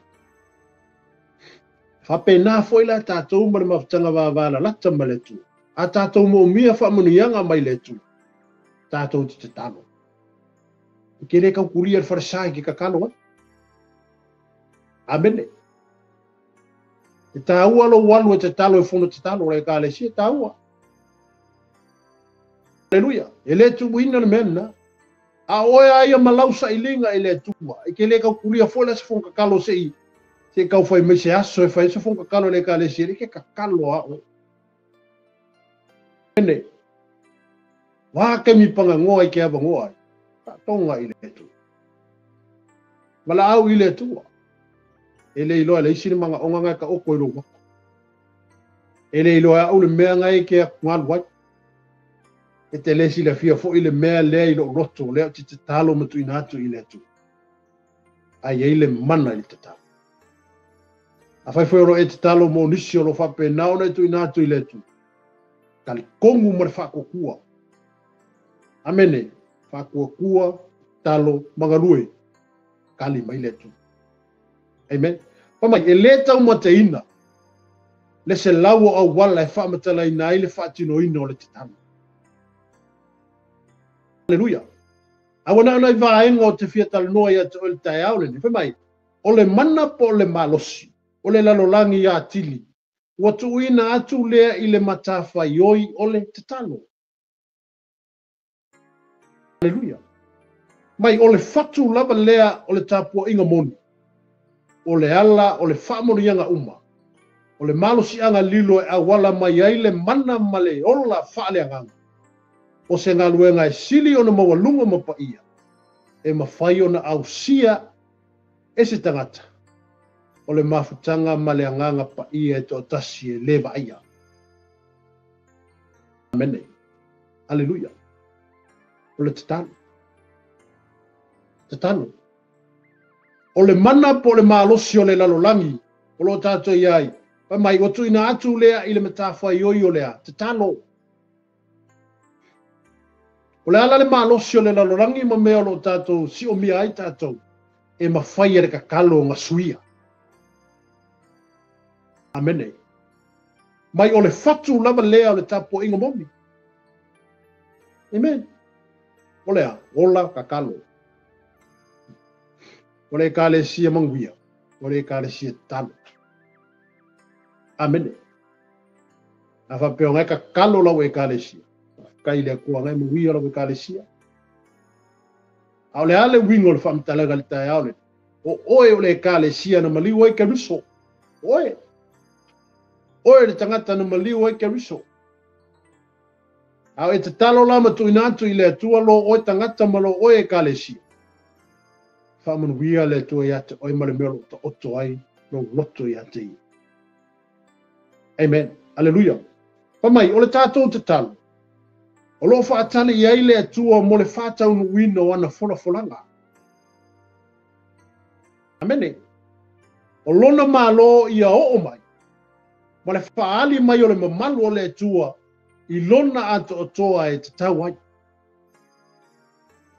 [SPEAKER 1] Faapena foi la tatou ma le mafutaga vavalalata ma le Atua. A tatou moomia faamanuiaga mai le Atua, tatou te tatalo. E ke le kaukulia le falesa i ke tatalo ai. Amene. E tāua lou alu e tatalo e fono tatalo le ekalesia, e tāua. Aleluia. E le tuuina le mea lena. A o oe a ia ma lau sailiga i le Atua, e ke le kaukulia foi la se fono tatalo se i se i fai mai se aso e fai se fono tatalo le ekalesia, le ke tatalo a oe. Amene. Wā taimi pagagoa i ke avanoa ai. Faatoga i le Atua. Valaau i le Atua. E le iloa le isi le magaoga ngai ka oko i lou waka. E le iloa au le mea ngai ke galu ai. E te le silafia foi le mea lea i lou loto, lea ou te tatalo ma tuuina atu i le Atua. Ae i ai le mana i le tatalo. Afai foi o lo o e tatalo mo nisi o lo o faapena ona e tuuina atu i le Atua, talitonu ma le faatuatua. Amene. Faatuatua, tatalo ma galue, tali mai le Atua. Amen. Fai mai, e le taumateina le 100 o auala e faamatalaina ai le faatinoina o le tatalo. Aleluia. A ua na o nai vaega o te fia talanoa ia te oe le taeao lenei. Fai mai, o le mana po o le malosi, o le lalolagi atili, ua tuuina atu lea i le matafaioi o le tatalo. Aleluia. Mai o le fatu lava lea o le tapuaiga moni, o le ala o le faamanuiaga uma, o le malosiaga lilo e auala mai ai le mana ma le ola faaleagaga, o se galuega e sili ona maualuga ma paia, e mafai ona ausia e se tagata, o le mafutaga ma le agaga paia e toatasi e le vaaia. Amene. Aleluia. O le tatalo. Tatalo. O le mana po o le malosi o le lalolagi o lo o tatou i ai, fai mai, ua tuuina atu lea i le matafaioi o le a? Tatalo. O le ala le malosi o le lalolagi ma mea o lo o tatou siomia ai tatou, e mafai e le tatalo ona suia. Amene. Mai o le fatu lava lea o le tapuaiga moni. Amen. O le a? Ola tatalo. O le ekalesia manuia, o le ekalesia tatalo. Amene. A faapea o e tatalo lau ekalesia, faafetai i le Atua ngai manuia lau ekalesia. A o le a le uiga o le faamatalaga i le taeao lenei? O oe o le ekalesia na maliu ai Keriso. Oe. Oe le tagata na maliu ai Keriso. A o e tatalo la ma tuuina atu i le Atua lo oe tagata ma lo oe ekalesia. Faamanuia le Atua ia te oe ma le mea o lo o taoto ai lou loto ia te ia. Amen. Aleluia. Fai mai, o le tatou tatalo, o lo o faatali i ai le Atua mo le faataunuuina o ana folafolaga. Amene. O lona Malo ia oo mai, ma le faaali mai o le mamalu o le Atua i lona atoatoa e tatau ai.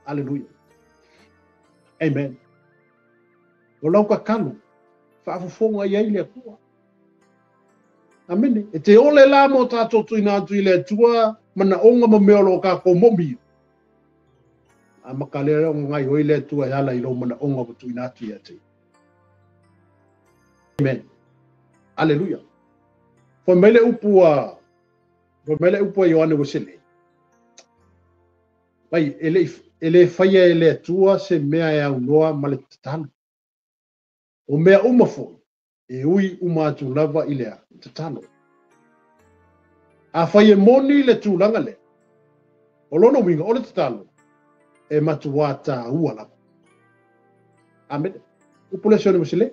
[SPEAKER 1] Aleluia. Amen. O lau tatalo, faafofoga i ai le Atua. Amene. E te ole la mo tatou tuuina atu i le Atua manaoga ma mea o lo o tatou moomia. A maka lea o ngai hoi le Atua e ala i lou manaoga ua tuuina atu ia te ia. Amen. Aleluia. Fai mai le upu a fai mai le upu a Ioane Wesley. Mai e le faia e le Atua se mea e aunoa ma le tatalo. O mea uma foi, e ui uma atu lava i le tatalo. Afai e moni le tulaga lea, o lona uiga o le tatalo, e matuā taua lava. Amene. Upu le Ioane Wesley.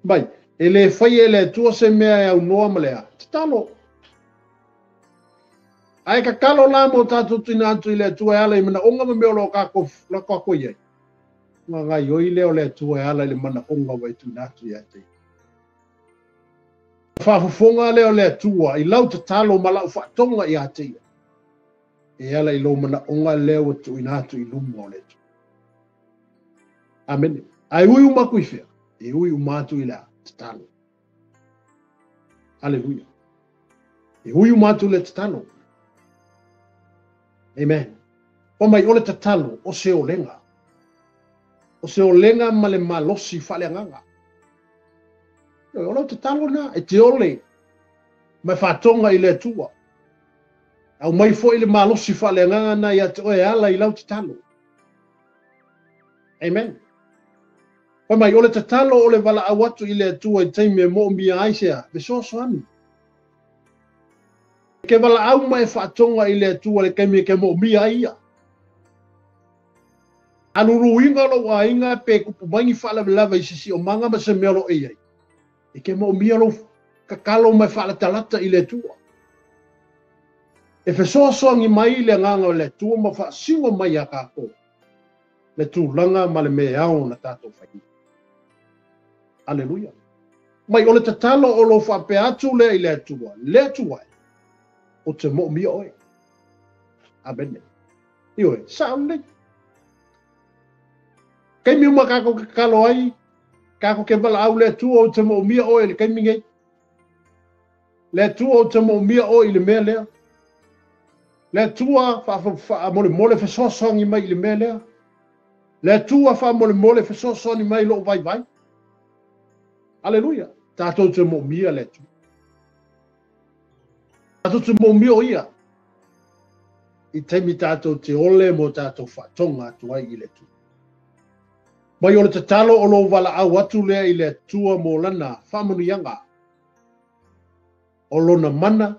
[SPEAKER 1] Mai, e le faia e le Atua se mea e aunoa ma le tatalo. Ae tatalo la mo tatou tuuina atu i le Atua e ala i manaoga ma mea o lo o tatou i ai. Ona gaioi lea o le Atua e ala i le manaoga ua e tuuina atu ia te ia. Faafofoga lea o le Atua i lau tatalo ma lau faatoga ia te ia. E ala i lou manaoga lea ua tuuina atu i luma o le Atua. Amene. Ae ui uma atu i fea? E ui uma atu i le tatalo. Aleluia. E ui uma atu le tatalo. Amen. Fai mai o le tatalo o se olega. O se olega ma le malosi faaleagaga. O lau tatalo na e te ole ma e faatoga i le Atua. Aumai foi le malosi faaleagaga na ia te oe e ala i lau tatalo. Amen. Fai mai o le tatalo o le valaau atu i le Atua i taimi e moomia ai se a? Fesoasoani. E ke valaau ma e faatoga i le Atua le taimi e ke moomia ai ia. Aluluiga lou aiga pe kupu mai ni faalavelave i se siomaga ma se mea o lo o e i ai. E ke moomia lou tatalo ma e faalatalata i le Atua. E fesoasoani mai le Agaga o le Atua ma faasino mai iā tatou le tulaga ma le mea e ao ona tatou faia. Aleluia. Mai o le tatalo o lo faapea atu lea i le Atua, le Atua e, ou te moomia oe. Amene. Ioe, sao lelei. Taimi uma tatou te tatalo ai, tatou te valaau le Atua ou te moomia oe i le taimi nei. Le Atua ou te moomia oe i le mea lea. Le Atua faamolemole fesoasoani mai i le mea lea. Le Atua faamolemole fesoasoani mai i lou vaivai. Aleluia. Tatou te moomia le Atua. Tatou te moomia o ia i taimi tatou te ole mo tatou faatoga atu ai i le Atua. Mai o le tatalo o lou valaau atu lea i le Atua mo lana faamanuiaga o lona mana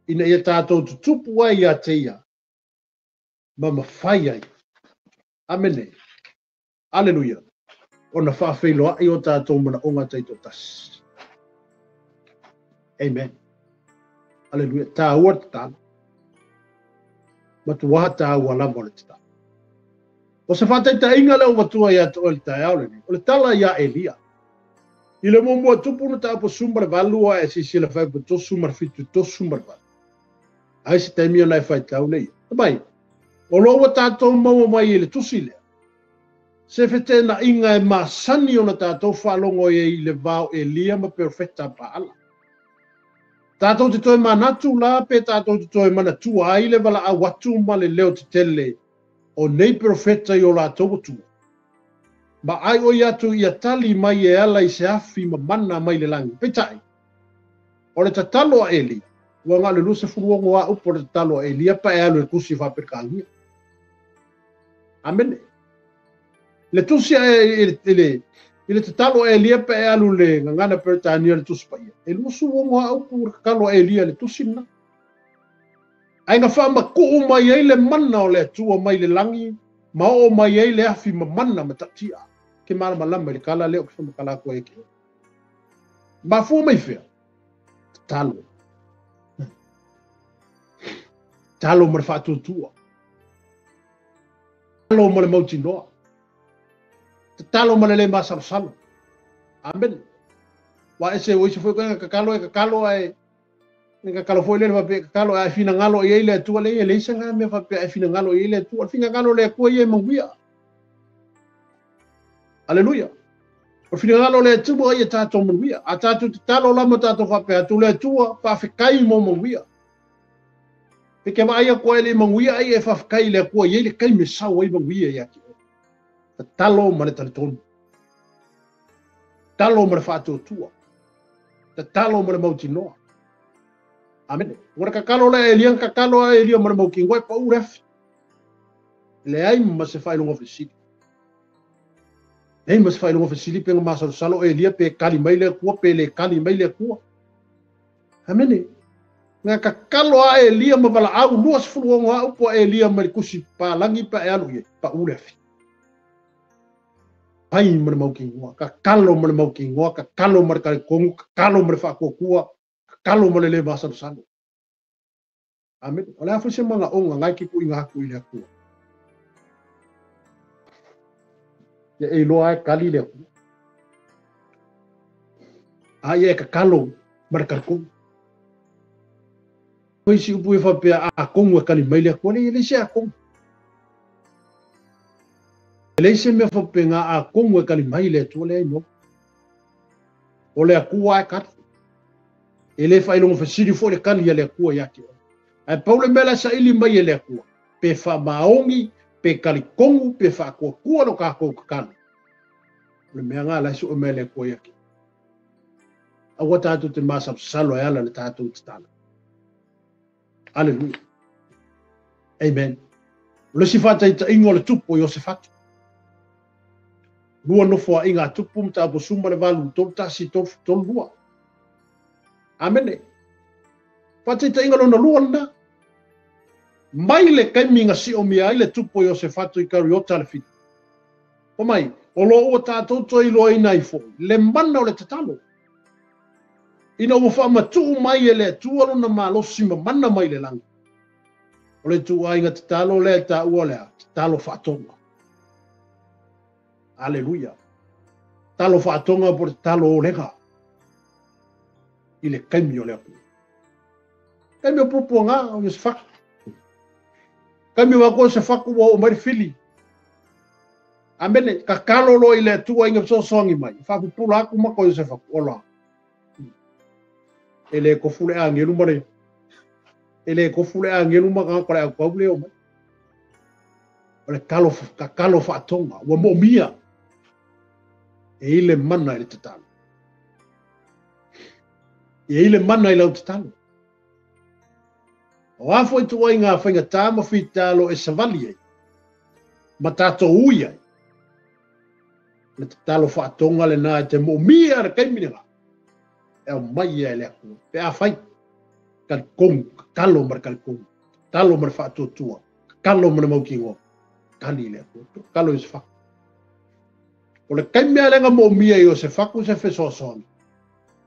[SPEAKER 1] ina ia tatou tutupu ai ia te ia ma mafai ai. Amene. Aleluia. Ona faafeiloai o tatou manaoga taitoatasi. Amen. Aleluia. Tāua le tatalo. Matua tāua lava o le tatalo. O se faataitaiga lea ua avatua ia te oe i le taeao lenei, o le tala iā Elia. I le muamua tupu mataupu 18 ae silasila fuaiupu 37 38. Ai se taimi ona e faitau lea ia. Fai mai, o lo ua tatou maua mai i le tusi lea, se feteenaiga e masani ona tatou faalogo ai i le va o Elia ma perofeta Paala. Tatou te toe manatu la pe tatou te toe manatua ai le valaau atu ma le leo tetele o nei perofeta i o latou atua. Ma ai oi atu ia tali mai e ala i se afi ma mana mai le lagi. Peitai, o le tatalo a Elia, ua na o le 26 a upu o le tatalo a Elia pa e alu e tusi faa-Peretania. Amene. Le tusi a i le tatalo a Elia pa e alu le gagana Peretania le Tusi Paia. E 26 a upu le tatalo a Elia le tusi lena. Ae na faamatuu mai ai le mana o le Atua mai le lagi, ma oo mai ai le afi ma mana matautia. Ke malamalama i le tala lea ou te faamatala atu ai ia te oe. Mafua mai fea? Tatalo. Tatalo ma le faatuatua. Tatalo ma le mautinoa. Tatalo ma le le masalosalo. Amen. Wa ese o isi foi koe tatalo e tatalo ae e tatalo foi lele faapea e tatalo ae finagalo i ai le Atua le e leai se mea faapea ae finagalo i ai le Atua. O le finagalo o le Atua ia e manuia. Aleluia. O le finagalo o le Atua ia tatou manuia. A tatou tatalo la ma tatou faapea atu le Atua, faafetai mo manuia. Pe ke vaai atu ai le manuia ai e faafetai i le Atua i ai le taimi e sau ai manuia ia te oe. Tatalo ma le talitonu. Tatalo ma le faatuatua. Tatalo ma le mautinoa. Amene. Ua le tatalo lea Elia, na tatalo a Elia ma le mautinoa e pau le afi. Leai ma se faailoga fesili. Leai ma se faailoga fesili pe na masalosalo o Elia pe kali mai le Atua pe le kali mai le Atua. Amene. Na tatalo a Elia ma valaau 26 a upu a Elia mai le tusi palagi pe e alu i ai, pau le afi. Pai ma le mautinoa, tatalo ma le mautinoa, tatalo ma le talitonu, tatalo ma le faatuatua, tatalo ma le le masalosalo. Amene. O le a foi se manaoga na e te tuuina atu i le Atua. Ia e iloa e kali le Atua. A ia e tatalo ma le talitonu. Ko isi upu e faapea atonu e kali mai le Atua, leai e leai se atonu. E leai se mea faapena atonu e kali mai le Atua, leai no. O le Atua e kali. E le faailoga fesili foi le kali a le Atua ia te oe. Ae pau le mea la e saili mai e le Atua, pe faamaoni, pe talitonu, pe faatuatua lo tatou tatalo. O le mea lena la e sue mai e le Atua ia te oe. Aua tatou te masalosalo e ala le tatou tatalo. Aleluia. Amen. O le isi faataitaiga o le tupu o Iosefatu. Lua nofoaiga a tupu mataupu 18, 3 1, 3 3 2. Amene. Faataitaiga lona lua lena. Mai le taimi na siomia ai le tupu o Iosefatu i Kariota le Fiti. Fai mai, o lo ua tatou toe iloaina ai foi le mana o le tatalo. Ina ua faamatuu mai e le Atua lona malosi ma mana mai le lagi. O le ituaiga tatalo lea e taua o le a? Tatalo faatoga. Aleluia. Tatalo faatoga po o le tatalo olega i le taimi o le Atua. Taimi o puapuaga o Iosefatu. Taimi o aku o Iosefatu ua oo mai le fili. Amene, tatalo loa i le Atua ina fesoasoani mai. Faapupula atu maka o Iosefatu. Ola. E le tofu le agelu ma le e le tofu le agelu ma tagata o le autau le o mai. O le talo, tatalo faatoga, ua moomia e i le mana i le tatalo. E i le mana i lau tatalo. O a foi ituaiga faigata ma fitalo e savali ai, ma tatou ui ai, le tatalo faatoga lena e te moomia le taimi lena, e aumai ia e le Atua. Pe afai, talitonu, tatalo ma le talitonu, tatalo ma le faatuatua, tatalo ma le mautinoa, tali le Atua, tatalo Iosefatu. O le taimi lava lea na moomia e Iosefatu se fesoasoani,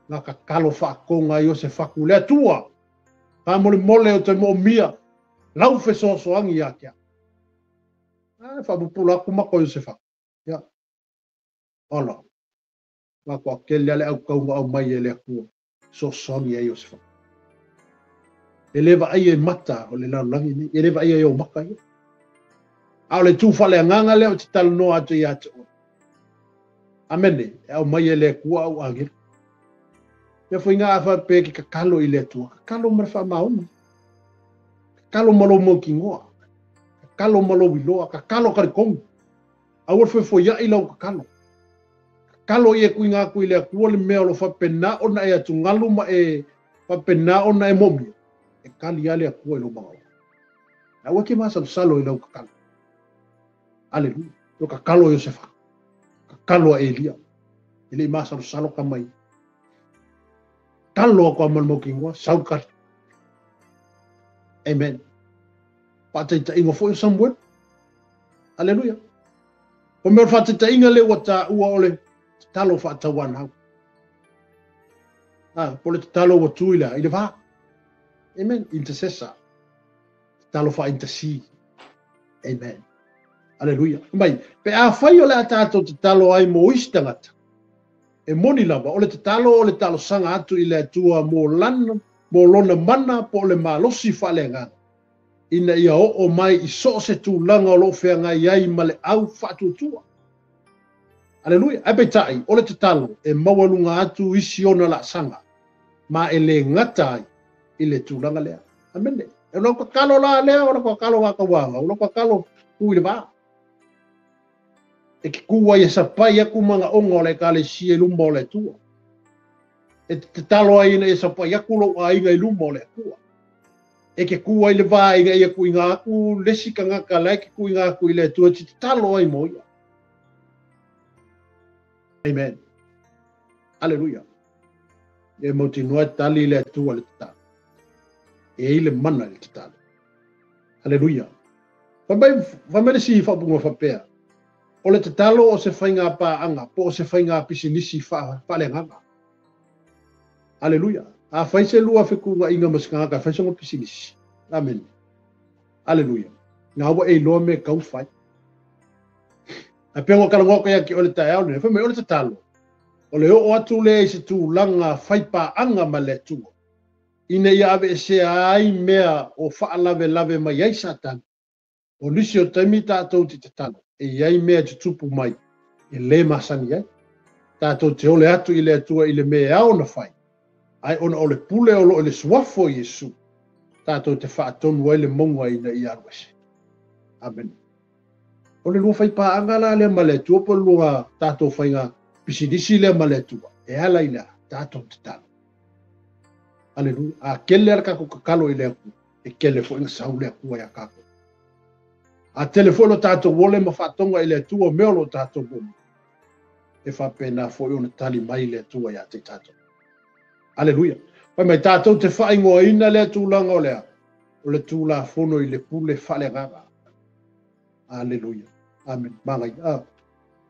[SPEAKER 1] na tatalo faatoga ai Iosefatu i le Atua, faamolemole ou te moomia lau fesoasoani ia te au. A, faapupula atu maka o Iosefatu. Ia, ola, matua tele lava le autau na aumai e le Atua, fesoasoani ai Iosefatu. E le vaaia e mata o le lalolagi nei, e le vaaia e ou maka ia. A o le itu faaleagaga lea ou te talanoa atu ia te oe. Amene, e aumai e le Atua au agelu. Ia foi ngā faapea ke tatalo i le Atua, tatalo ma le faamaoni, tatalo ma lou mautinoa, tatalo ma lou iloa, tatalo talitonu. Aua le foefoeiai lau tatalo. Tatalo ia e tuuina atu i le Atua le mea o lo o faapena ona e atugalu ma e faapena ona e moomia, e tali lava le Atua i lou manaoga. Aua e te masalosalo i lau tatalo. Aleluia. O tatalo a Iosefa, tatalo a Elia. E le i masalosalo tama ia. Tatalo atu lava ma le mautinoa, sau le tali. Amen. Faataitaiga foi o Samuel. Aleluia. O mea o le faataitaiga lea ua taua o le tatalo faatauanau. Ah, po o le tatalo ua tu i le, i le va. Amen. Intercessor. Tatalo faa-intercede. Amen. Aleluia. Mai, pe afai o le a tatou tatalo ai mo isi tagata, e moni lava, o le tatalo o le talosaga atu i le Atua mo lana, mo lona mana po o le malosi faaleagaga, ina ia oo mai i so o se tulaga o lo o feagai ai ma le au faatuatua. Aleluia. Ae peitai, o le tatalo e maualuga atu isi ona laasaga, ma e le gata ai i le tulaga lea. Amene. E lau tatalo la lea, o lau tatalo faatauaga, o lau tatalo tu i le va. E te kū ai e sapai atu manaoga o le Ekalesia i luma o le Atua. E te tatalo ai ina ia sapai atu lou aiga i luma o le Atua. E te kū ai le va ina ia tuuina atu le isi tagata la e te tuuina atu i le Atua e te tatalo ai mo ia. Amen. Aleluia. E mautinoa e tali le Atua i le tatalo. E i ai le mana i le tatalo. Aleluia. Fai mai, fai mai le isi faaupuga faapea, o le tatalo o se faiga paaga po o se faiga pisinisi faaleagaga. Aleluia. A fai se lua fetuunaiga ma se tagata e fai sona pisinisi. Amene. Aleluia. Na ua e iloa mea e tatau ona fai. Ae pei ona talanoa atu ia te oe i le taeao lenei, fai mai o le tatalo, o le oo atu lea i se tulaga fai paaga ma le Atua, ina ia aveesea ai mea o faalavelave mai ai Satani. O nisi o taimi tatou te tatalo, e i ai mea e tutupu mai e le masani ai. Tatou te ole atu i le Atua i le mea e ao ona fai, ae ona o le pule o lo o i le suafa o Iesu, tatou te faatonu ai le mauga ina ia alu ese. Amene. O le lua faipaaga la lea ma le Atua po o le lua tatou faiga pisinisi lea ma le Atua, e ala i le a? Tatou tatalo. Aleluia. A tele lava le tatou tatalo i le Atua, e tele foi na sau le Atua ia tatou. A tele foi lo tatou ole ma faatoga i le Atua mea o lo tatou moomia, e faapena foi ona tali mai le Atua ia te tatou. Aleluia. Fai mai tatou te faaigoaina lea tulaga o le a? O le Tulafono i le pule faaleagaga. Aleluia. Amen. Manaia. Ah.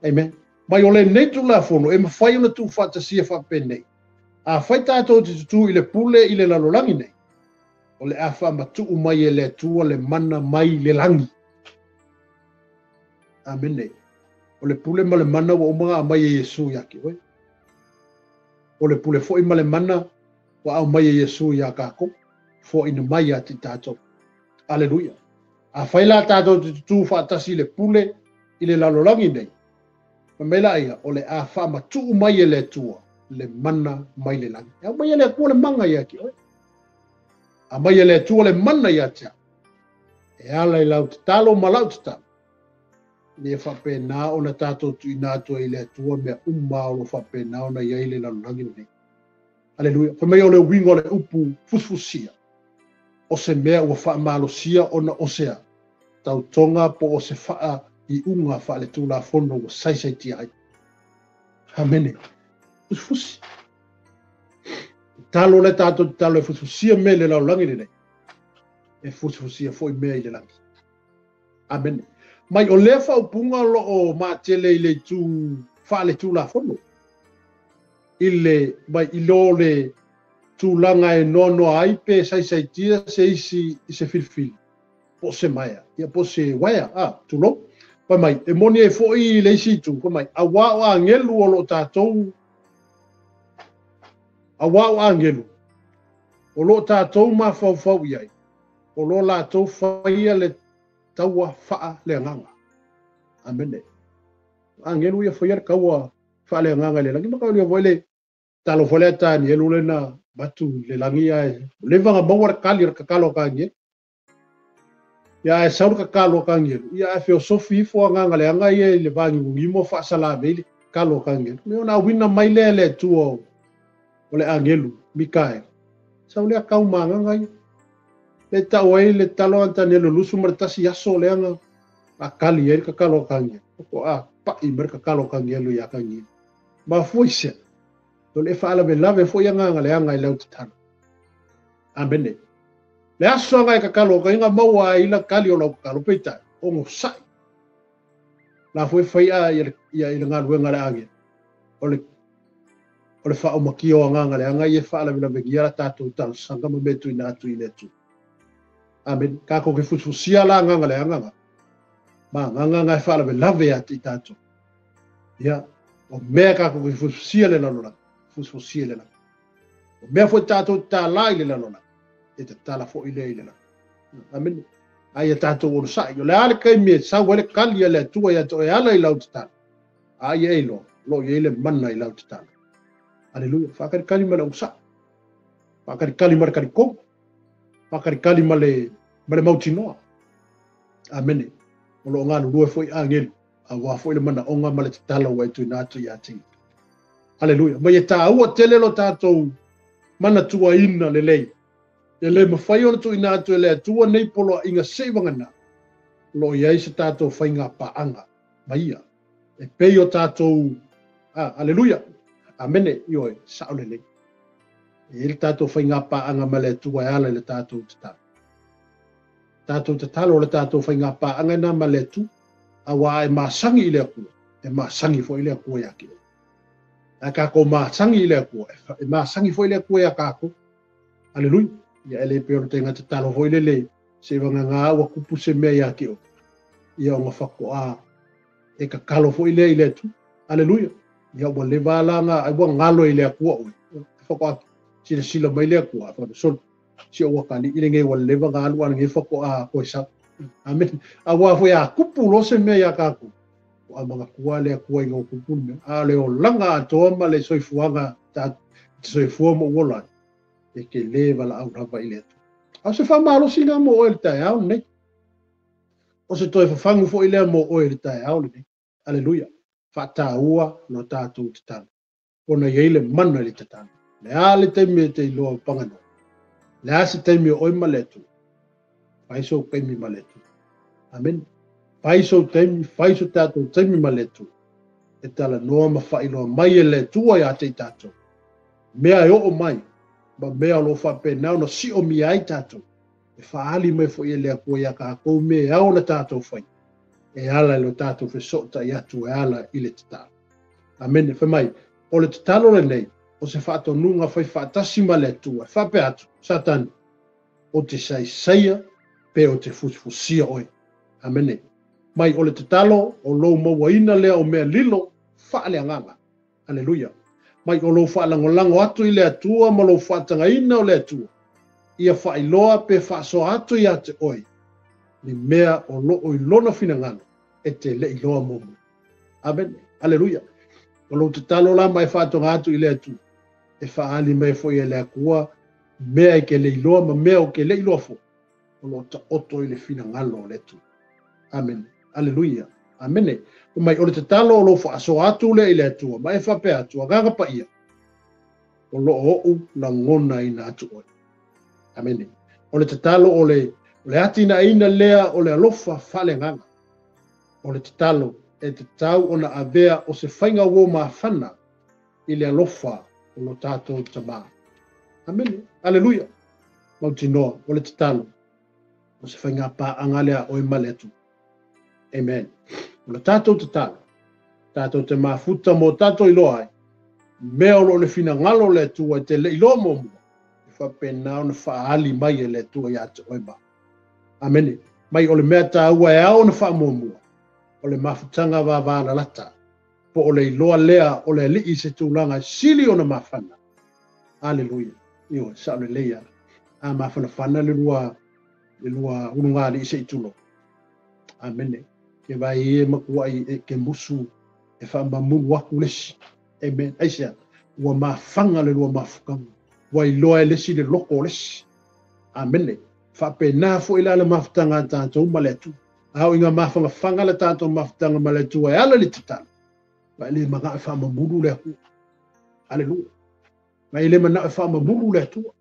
[SPEAKER 1] Amen. Mai o lenei Tulafono e mafai ona tuufaatasia faapenei. Afai tatou te tutū i le pule i le lalolagi nei, O le a faamatuu mai e le Atua le mana mai le lagi. Amene. O le pule ma le mana ua uma ona aumai e Iesu ia te oe. O le pule foi ma le mana ua aumai e Iesu ia kākou, foaina mai ia te tatou. Aleluia. Afai la tatou te tutū faatasi i le pule i le lalolagi nei, fai mai laia, o le a faamatuu mai e le Atua le mana mai le lagi. E aumai e le Atua le mana ia te oe. Aumai e le Atua le mana ia te au. E ala i lau tatalo ma lau tatalo, ina ia faapena ona tatou tuuina atu ai i le Atua mea uma o lo o faapena ona i ai le lalolagi lenei. Aleluia. Fai mai o le uiga o le upu fusifusia, o se mea ua faamalosia ona o se a? Tautoga po o se faaiuga faaletulafono ua saisaitia ai. Amene. Fusifusi. Tatalo lea tatou tatalo e fusifusia mea i le lalolagi lenei, e fusifusia foi mea i le lagi. Amene. Mai o lea faaupuga o lo o matele i le itu faaletulafono, i le mai i lo le tulaga e noanoa ai pe saisaitia se isi i se filifili, po o se maea, ia po o se uaea, a, tulou. Fai mai, e moni ai foi i le isi itu, fai mai, auā o agelu o lo o tatou, auā o agelu o lo o tatou mafaufau i ai, o lo latou faia le taua faaleagaga. Amene. Agelu ia faia le taua faaleagaga i le lagi. Maka foi le talo foi le Tanielu le na batu le lagi ae leva nga maua le kali o le kakalo ka angielu. Ia ae sau le kakalo ka angielu. Ia ae feosofi ifo agaga le aga ia i le vagigugimo faasalavei le kakalo ka angielu. Me ona auina mai lea le Atua o le agelu Mikael. Sau lea kau magaga ia. Le tau ai le talo a Tanielu 21 aso le aga a kali ai le kakalo ka angielu. Ko a pa'i mai le kakalo ka angielu ia ka angielu. Ma foi se. O le faalavelave foi agaga le aga i lau tatalo. Amene. Le aso aga e kakalo ka inga maua ai la kali o lau kakalo peitai. O ngo sai. La foi fai a ia ia i le galuega le age. O le faaumakia o agaga le aga ia faalavelave la tatou talosaga ma mea tuuina atu i le Atua. Amen. Kākou ke fusifusia la agaga le agaga. Ma agaga e faalavelave ia te i tatou. Ia, o mea kākou ke fusifusia le lalolagi, fusifusia le lagi. O mea foi tatou tālā i le lalolagi, e tatala foi lea i le lagi. Amen. Ai ia tatou onosai. O le a le kaimi e sau ai le kali a le Atua ia te oe ala i lau tatalo. A ia e iloa, lo i ai le mana i lau tatalo. Aleluia. Whakalikali ma le onosai. Whakalikali ma le kalikou. Whakalikali ma le mautinoa. Amene. O lo o galulue foi agelu. A wā foi le mana onga ma le tatalo ua e tuuina atu ia te. Aleluia. Mai e tāua tele lo tātou mana tuaina lelei. E le mawhai ona tuuina atu e le Atua nei poloaiga se i vagana. Lo i ai se tātou whainga paanga. Maia. E pei o tātou, aleluia. Amene, ioe, sao lelei. E le tātou whainga paanga ma le Atua e ala i le tātou tatalo. Tātou tatalo o le tātou whainga paanga nā ma le Atua. Aua e masangi i le Atua. E masangi foi i le Atua ia ki. A kākou masangi i le Atua. E masangi foi i le Atua ia kākou. Aleluia. Ia ele pe o te ngā tatalo foi lele. Se wanga ngā ua kupu se mea ia ki o. Ia o ngā whakoa e kakalo foi lea i le Atua. Aleluia. Ia ua leva ala ngā ai ua ngalo i le Atua oe. E whakoa sila sila mai le Atua. Whakasol. Si o wakali i le ngei ua leva ngā alu ala ngei whakoa koe sa. Amen. A wā foi a kupu lo se mea ia kākou. O a mga kua le Atua i ngā kupu mea. A le o langa atoa ma le soifuaga ta te soifua mo uola. E ke leva la au lava i le Atua. A se whamalosi ngā mo oe le taeao nei. O se toe whawhangu fo i lea mo oe le taeao nei. Aleluia. Whataua no tātou tatalo. Ona i le mana i le tatalo. Le a le taimi e te iloa o pangano. Le a se taimi o oe ma le Atua. Whai so taimi ma le Atua. Amen. Whai so taimi, whai so tātou taimi ma le Atua. E tala noa ma whailoa mai e le Atua ia te i tātou. Mea e oo mai, ma mea o lo whapena ona si o mi ai tātou. E whaali mai fo i le Atua ia kākou me ao na tātou whai. E ala i lo tātou whesota i atu e ala i le tatalo. Amen. Whai mai, o le tatalo le nei, o se whaatonunga whai whaatasi ma le Atua. Whape atu, Satani. o te saisaia pe o te fusifusia oe. Amene. Mai o le tatalo o lou mauaina lea o mea lilo faaleagaga. Aleluia. Mai o lou faalagolago atu i le Atua ma lou faatagaina o le Atua, ia faailoa pe faasoa atu ia te oe ni mea o loo i lona finagalo e te le iloa muamua. Amene. Aleluia. O lou tatalo la ma e faatoga atu i le Atua, e faaali mai foi e le Atua mea e ke le iloa ma mea o ke le iloa foi, o loo taoto i le finagalo o le Atua. Amene. Aleluia. Amene. Mai o le tatalo o lou faasoa atu lea i le Atua, ma e faapea atu, Agaga Paia, o loo ou lagonaina atu oe. Amene. O le tatalo o le atinaeina lea o le alofa faaleagaga. O le tatalo e tatau ona avea o se faiga uo mafana i le alofa o lo tatou Tamā. Amene. Aleluia. Mautinoa, o le tatalo o se faiga paanga lea oe ma le Atua. Amen. O le tatou tatalo, tatou te mafuta mo tatou iloa ai, mea o lo o le finagalo o le Atua e te le iloa muamua, e faapena ona faaali mai e le Atua ia te oe ma. Amene. Mai o le mea tāua e ao ona faamuamua, o le mafutaga vavalalata, po o le iloa lea o le alii se tulaga sili ona mafana. Aleluia. Ioe, sao lelei ala. A mafanafana le lua ulugalii se i tulou. Amene. Ke vai e makuai e ke musu e whaamamuru aku lesi. Amen. Aisea, ua mafanga le lua mafukanga. Ua iloa e lesi le loko o lesi. Amene. Whaapena fo ila le mafutanga a tātou ma le Atua. Ao inga mafangafanga le tātou mafutanga ma le Atua e ala le tatalo. Vai le manga e whaamamuru le Atua. Aleluia. Vai le mana e whaamamuru le Atua.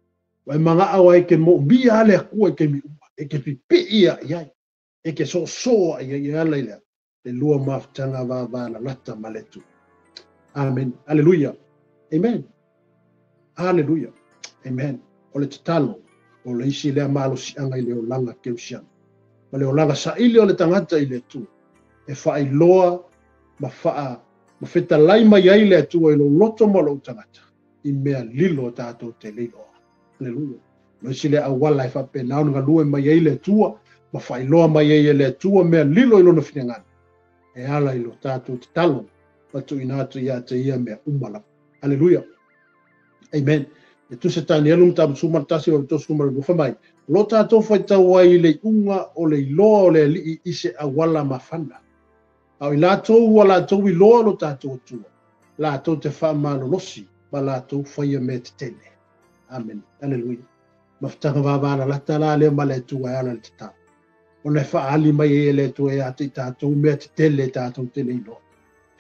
[SPEAKER 1] Vai manga awa e ke mo mia ale Atua e ke mi uma. E ke pipi ia iai. E ke so soa ia ia ala ilea. Le lua mafutanga vavalalata ma le Atua. Amen. Aleluia. Amen. Aleluia. Amen. O le tatalo o le isi lea malosiaga i le olaga keusiana. Ma le olaga saili o le tagata i le Atua. E faailoa ma faa ma fetalai mai ai le Atua i lou loto ma lou tagata i mea lilo o tatou te le iloa. Aleluia. O isi lea auala e faapena ona galue mai ai le Atua ma faailoa mai ai e le Atua mea lilo i lona finagalo. E ala i lo tatou tatalo ma tuuina atu ia te ia mea uma lava. Aleluia. Amen. E tusa Tanielu mataupu 11 o le 32 fai mai, o lo tatou faitau ai i le iuga o le iloa o le alii i se auala mafana. A o i latou ua latou iloa lo tatou Atua, latou te faamalolosi ma latou faia mea tetele. Amen. Aleluia. Mafutaga vavalalata la lea ma le Atua e ala i le tatalo. Ona e faaali mai ai e le Atua ia te i tatou mea tetele tatou te le iloa.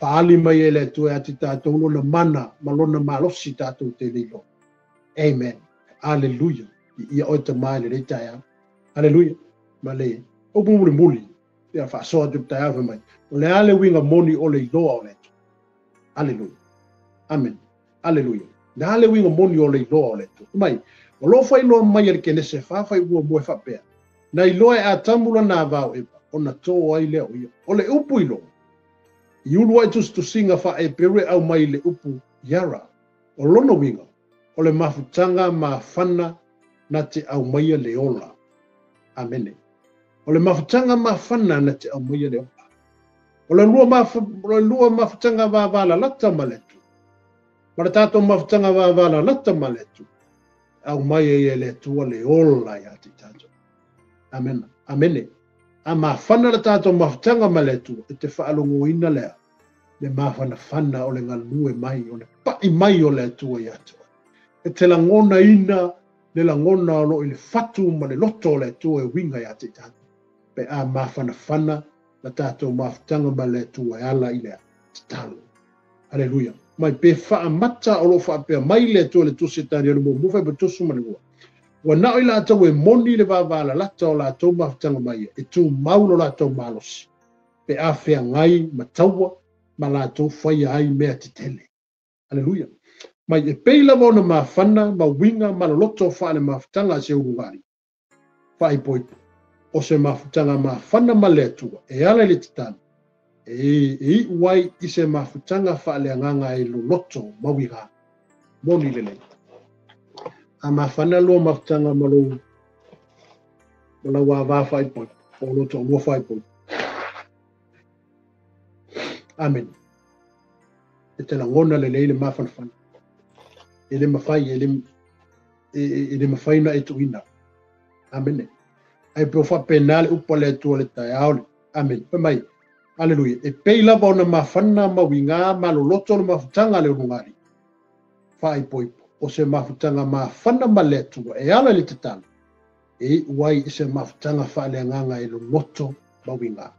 [SPEAKER 1] Faaali mai e le Atua ia te i tatou lona mana ma lona malosi tatou te le iloa. Amen. Aleluia. I ia oe Tamā i lenei taeao. Aleluia. Ma le upu mulimuli, ia faasoa atu i le taeao fai mai, o le a le uiga moni o le iloa o le Atua. Aleluia. Amen. Aleluia. Le a le uiga moni o le iloa o le Atua. Mai, o lo faailoa mai e le Kenese 4 fuaiupu 1 e faapea, na iloa e Atamu lana ava o Eva, ona tō ai lea o ia. O le upu iloa, i ulu ai tusitusiga faa-Eperu e aumai i le upu yara, o lona uiga, o le mafutaga mafana na te aumaia le ola. Amene. O le mafutaga mafana na te aumaia le ola. O le lua mafutaga vavalalata ma le Atua. Ma le tatou mafutaga vavalalata ma le Atua. Aumai ai e le Atua le ola ia te i tatou. Amen. Amene. A mafana le tatou mafutaga ma le Atua, e te faalogoina lea le mafanafana o le galue mai, o le pai mai o le Atua ia te oe. E te lagonaina le lagona o loo i le fatu ma le loto o le Atua e uiga ia te i tatou. Pe a mafanafana la tatou mafutaga ma le Atua e ala i le tatalo. Aleluia. Mai pe faamata o loo faapea mai le Atua i le tusi a Tanielu muamua 32. Ua nao i latou e moni le vavalalata o latou mafutaga mai ia, e tumau lo latou malosi, pe a feagai ma taua ma latou faia ai mea tetele. Aleluia. Mai e pei lava ona mafana ma uiga ma loloto faale mafutaga a se ulugalii. Faaipoipo, o se mafutaga mafana ma le Atua e ala i le tatalo, e iu ai i se mafutaga faaleagaga e loloto ma uiga. Moni lelei. A mafana lua mafutaga ma lou Ma lau avā faaipoipo, po o lou toalua faaipoipo. Amene. E te lagona lelei le mafanafana. E le mafai, e le, e, e le mafai ona e tuuina. Amene. Ae pe o faapena le upu a le Atua i le taeao lenei. Amene. Fai mai, Aleluia. E pei lava ona mafana ma uiga maloloto le mafutaga a le ulugalii faaipoipo, o se mafutaga mafana ma le Atua e ala i le tatalo, e iu ai i se mafutaga faaleagaga e loloto ma uiga.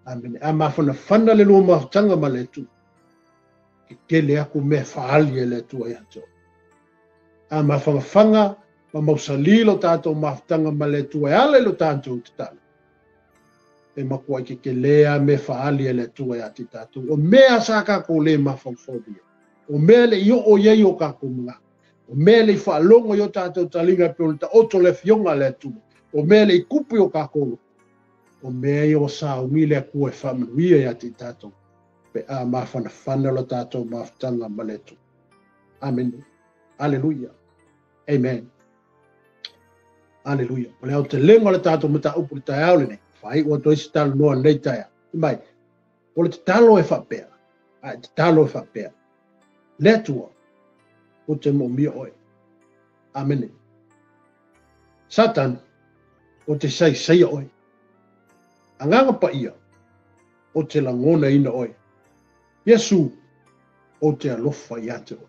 [SPEAKER 1] Amene. A mafanafana le lua mafutaga ma le Atua, e tele aku mea e faaali e le Atua ia te oe. A mafanafana ma mausali lo tatou mafutaga ma le Atua e ala i lo tatou tatalo, e matuai kekelē lava mea e faaali e le Atua ia te tatou. O mea sa tatou le mafaufaulia, o mea e le i oo i ai o tatou manatu, o mea e le i faalogo i o tatou taliga e pei ona taoto le Afioga a le Atua, o mea e le i tupu i o tatou loto, o mea ia ua sauni le Atua e faamanuia ia te tatou pe a mafanafana lo tatou mafutaga ma le Atua. Amene. Aleluia. Amen. Aleluia. O le aotelega o le tatou mataupu i le taeao lenei, faaiu atu ai se talanoa i lenei taeao. Fai mai, o le tatalo e faapea, a e tatalo e faapea, Le Atua, ou te moomia oe. Amene. Satani, ou te saisaia oe. Agaga Paia, ou te lagonaina oe. Iesu, ou te alofa ia te oe.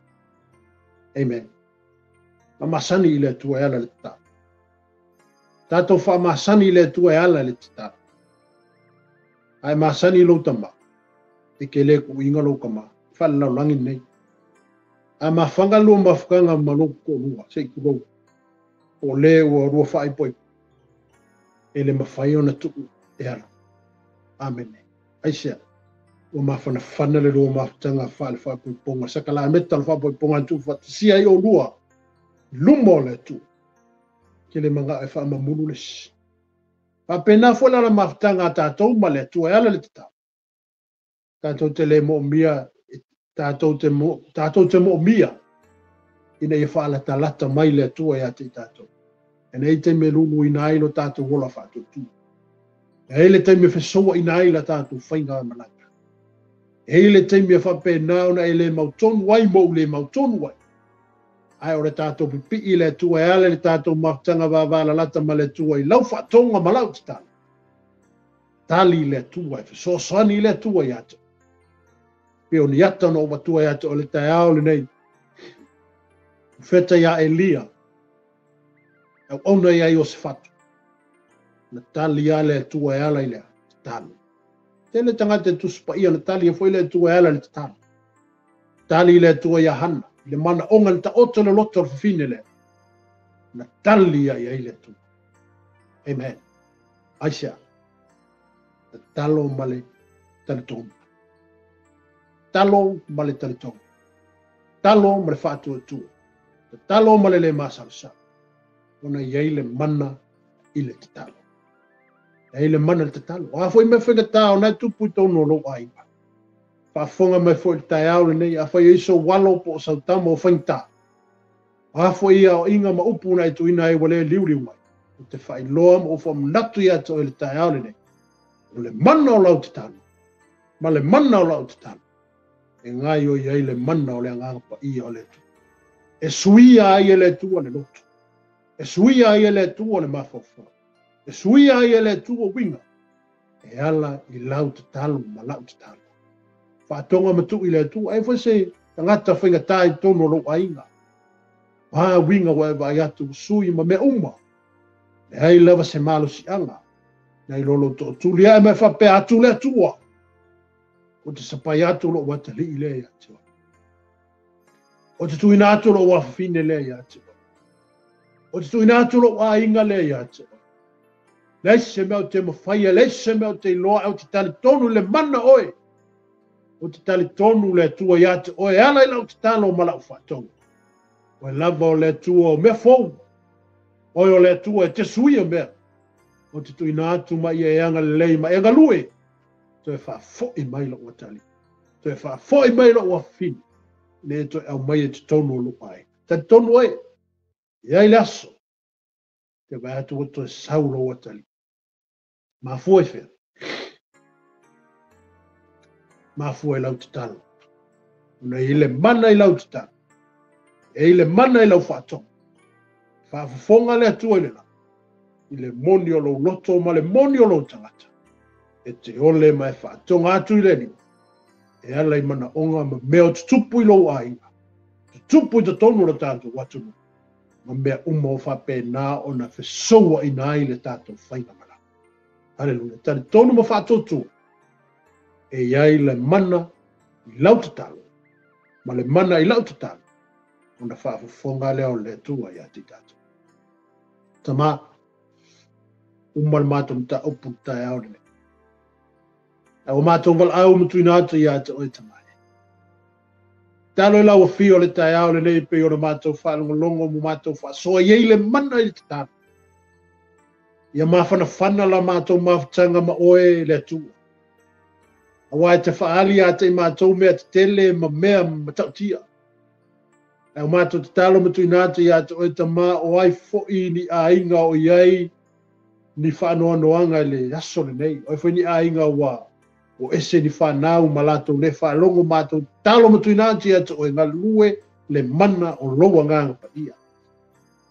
[SPEAKER 1] Amen. Faamasani i le Atua e ala i le tatalo. Tatou faamasani i le Atua e ala i le tatalo. A e masani i lou tama, e te le tuuina lou tama i faalelalolagi lenei. A mafaga lua mafutaga ma lou toalua, se i tulou, po o le ua lua faaipoipo, e le mafai ona tuu e alu. Amene. Aisea? Ua mafanafana le lua mafutaga faale-faapoipoga, sakalameta o le faapoipoga na tuufaatasia ai oulua i luma o le Atua. E te le manao e faamamulu le isi. Faapena foi la le mafutaga a tatou ma le Atua e ala i le tatalo. Tatou te le moomia, tatou te, tatou te moomia ina ia faalatalata mai le Atua ia te i tatou. E nei taimi e luluina ai lo tatou ola faatuatua. E ai le taimi e fesouaina ai la tatou faigamalaga. E ai le taimi e faapena ona e le mautonu ai ma ou le mautonu ai. Ae o le tatou pipii i le Atua e ala i le tatou mafutaga vavalalata ma le Atua i lau faatoga ma lau tatalo. Tali le Atua, e fesoasoani le Atua ia te oe. Pei o ni ata na ou avatua ia te oe i le taeao lenei. Profeta ia Elia, e auauna ia Iosefatu. Na tali lava le Atua e ala i le tatalo. Tele tagata e Tusi Paia na tali foi le Atua e ala i le tatalo. Tali le Atua ia Hana, i le manaoga na taoto le loto o le fafine lea. Na tali ai ai le Atua. Amen. Aisea? Tatalo ma le talitonu. Tatalo ma le talitonu. Tatalo ma le faatuatua. Tatalo ma le le masalosalo. Ona i ai le mana i le tatalo. E ai le mana i le tatalo. O a foi mea faigata o na e tupu i totonu o lou aiga. Faafofoga mai foi i le taeao lenei, afai e i ai sou alo po o sau tama o faigata, o a foi aoaiga ma upu na e tuuina ai ua le liuliu mai, ou te faailoa ma ou faamanatu ia te oe i le taeao lenei, o le mana o lau tatalo ma le mana o lau tatalo e gaoioi ai le mana o le Agaga Paia o le Atua. E suia ai e le Atua le loto, e suia ai e le Atua le mafaufau, e suia ai e le Atua uiga, e ala i lau tatalo ma lau tatalo. Faatoga ma tuu i le Atua, e foi se tagata faigata i totonu o lou aiga. O a uiga ua e vaai atu ua sui ma mea uma, leai lava se malosiaga nai lo lou tootuli ae ma e faapea atu le Atua, Ou te sapai atu lou atalii lea ia te oe. Ou te tuuina atu lou afafine lea ia te oe. Ou te tuuina atu lou aiga lea ia te oe. Leai se mea ou te mafaia, leai se mea ou te iloa, ae ou te talitonu i le mana oe. Ou te talitonu le Atua ia te oe, e ala i lau tatalo ma lau faatoga. Oe lava o le Atua o mea fou. Oe o le Atua e te suia mea. Ou te tuuina atu ma ia e agalelei ma e galue. Toe faafoi mai lou atalii. Toe faafoi mai lou afafine. Ina ia toe aumaia i totonu o lou aiga. Talitonu oe, e i ai le aso. Te vaai atu ua toe sau lou atalii. Mafua i fea? Mafua i lau tatalo. Ona e i ai le mana i lau tatalo. E i ai le mana i lau faatoga. Faafofoga le Atua i le lagi, i le moni o lou loto ma le moni o lou tagata, e te ole ma e faatoga atu i le Alii, e ala i manaoga ma mea o tutupu i lou aiga, tutupu i totonu o le tatou atunuu, ma mea uma o faapena ona fesouaina ai le tatou faigamalaga. Haleluia. Talitonu ma faatuatua, e i ai le mana i lau tatalo, ma le mana i lau tatalo, ona faafofoga lea o le Atua ia te tatou. Tama, uma le matou mataupu i le taeao lenei. Ae ua matou valaau ma tuuina atu ia te oe, Tama. Talo i lau afio le taeao lenei pei ona matou faalogologo ma matou faasoa i ai le mana i le tatalo. Ia mafanafana la matou mafutaga ma oe le Atua. Aua e te faaali ia te i matou mea tetele ma mea matautia. Ae o matou tatalo ma tuuina atu ia te oe, Tama, o ai foi ni aiga o i ai ni faanoanoaga i le aso lenei. O ai foi ni aiga ua o ese ni whanau ma latou le faalogo, matou tatalo ma tuuina atu ia te oe, galue le mana o lou agaga paia.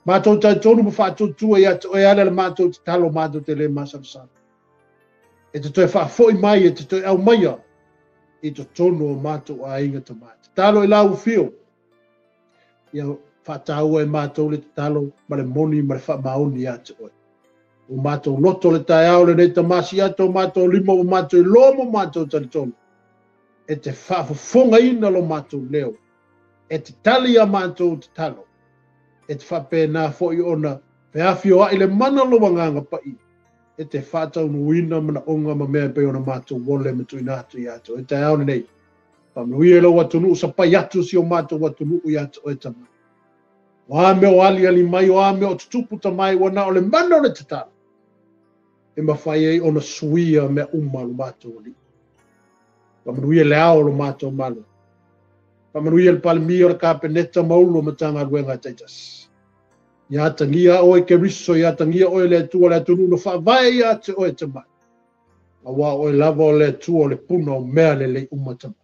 [SPEAKER 1] Matou talitonu ma faatuatua ia te oe ala le matou tatalo, matou te le masalosalo. E te toe faafoi mai, e te toe aumaia i totonu o matou aiga, Tama. Tatalo i lau afio, ia faataua e matou le tatalo ma le moni ma le faamaoni ia te oe. O matou loto le taeao lenei, Tama, si ato matou lima o matou iloa ma matou talitonu. E te faafofogaina lo matou leo, e te tali a matou tatalo, e te faapena foi ona feafioai le mana o lou agaga paia, e te faataunuuina manaoga ma mea pei ona matou ole ma tuuina atu ia te oe taeao lenei. Faamanuia i lou atunuu, sapai atu si o matou atunuu ia te oe, Tama. O a mea o aliali mai, o a mea o tutupu, Tama, ua na o le mana o le tatalo e mafai ai ona suia mea uma o lo matou Alii. Faamanuia le ao o lo matou Malo. Faamanuia le Palemia o le Kapeneta ma Ulu o Matagaluega e taitasi. Ia atagia oe Keriso, ia atagia oe le Atua, le atunuu na faavae ia te oe, Tama. Aua oe lava o le Atua o le puna o mea lelei uma, Tama.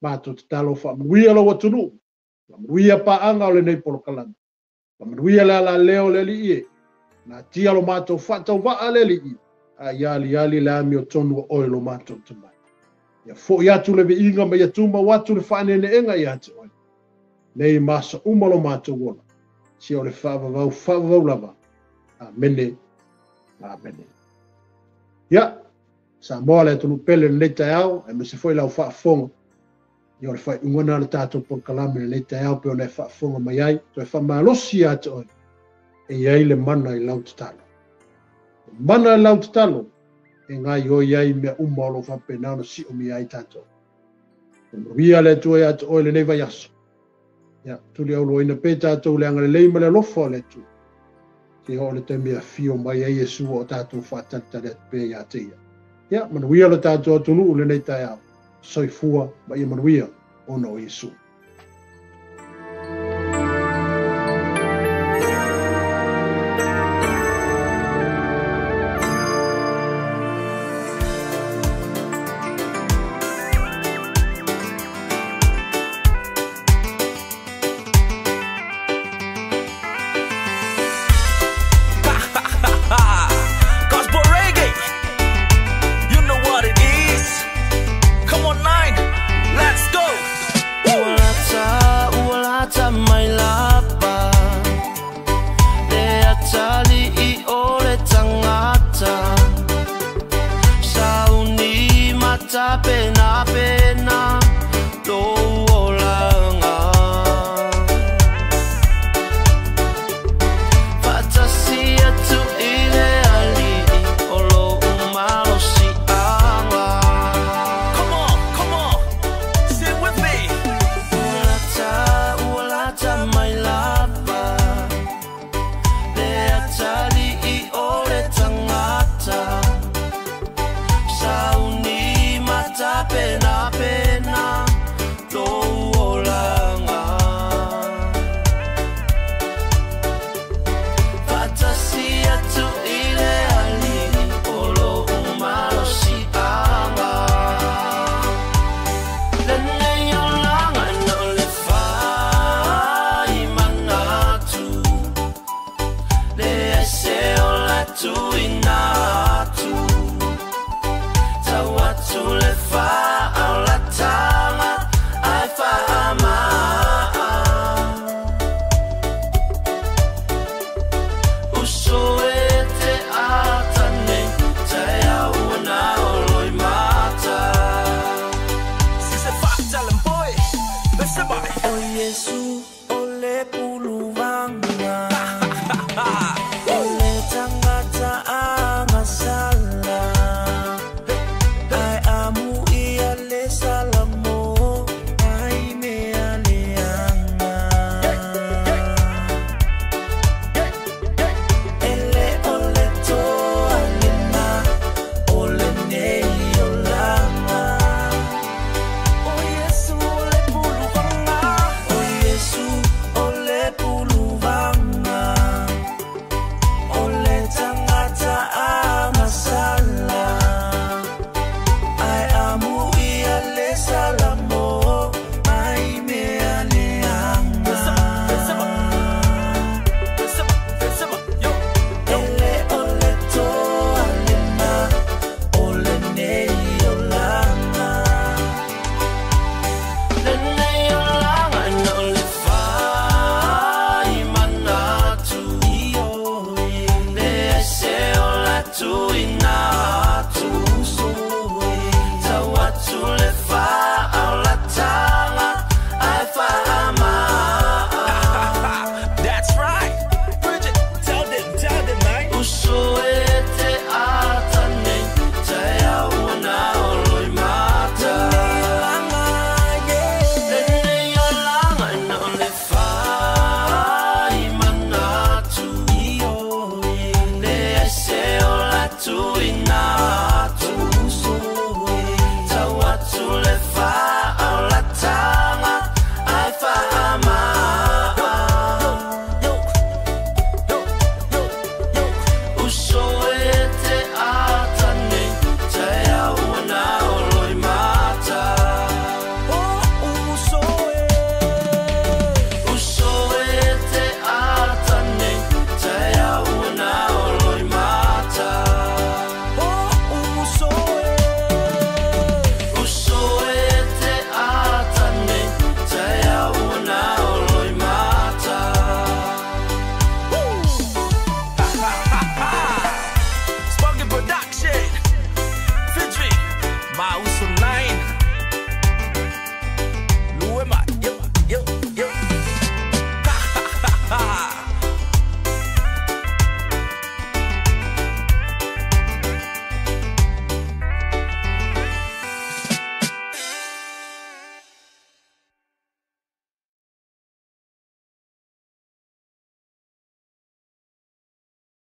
[SPEAKER 1] Matou tatalo faamanuia lou atunuu, faamanuia paaga o lenei polokalame, faamanuia le alaleo o le Alii e, natia lo matou faatauvaa le Alii, a ia aliali le amiotonu o oe lo matou Tama. Ia foi atu le viiga ma ia tumau atu le faaneeneega ia te oe. Nei ma aso uma lo matou ola, sia o le faavavau faavavau lava. Amene, amene. Ia, Samoa le atunuu pele lenei taeao, aemaise foi lau faafofoga. Ia o le faaiuga na le tatou polokalame lenei taeao pe ona e faafofoga mai ai, toe faamalosi ia te oe, e i ai le mana i lau tatalo. Le mana i lau tatalo, e gaioi ai mea uma o lo o faapena ona siomia ai tatou. Manuia le Atua ia te oe lenei vaiaso. Ia, tuli auloaina pe tatou le agalelei ma le alofa o le Atua. Seia oo le taimi e afio mai ai Iesu o tatou faatalitali atu pea ia te ia. Ia, manuia le tatou atunuu lenei taeao. Soifua ma ia manuia ona o Iesu.
[SPEAKER 2] Gospel reggae, you know what it is. Come on, nine, let's go.
[SPEAKER 3] Ua lata, ua lata mai lava le atalii o le tagata. Sauni ma tapenapena lou olaga. Faatasi atu i le Alii o lou malosiaga.
[SPEAKER 2] Come on, come on, sing with me.
[SPEAKER 3] Ua lata, ua lata mai lava le atalii o le tagata. Sauni ma tapenapena lou Iesu.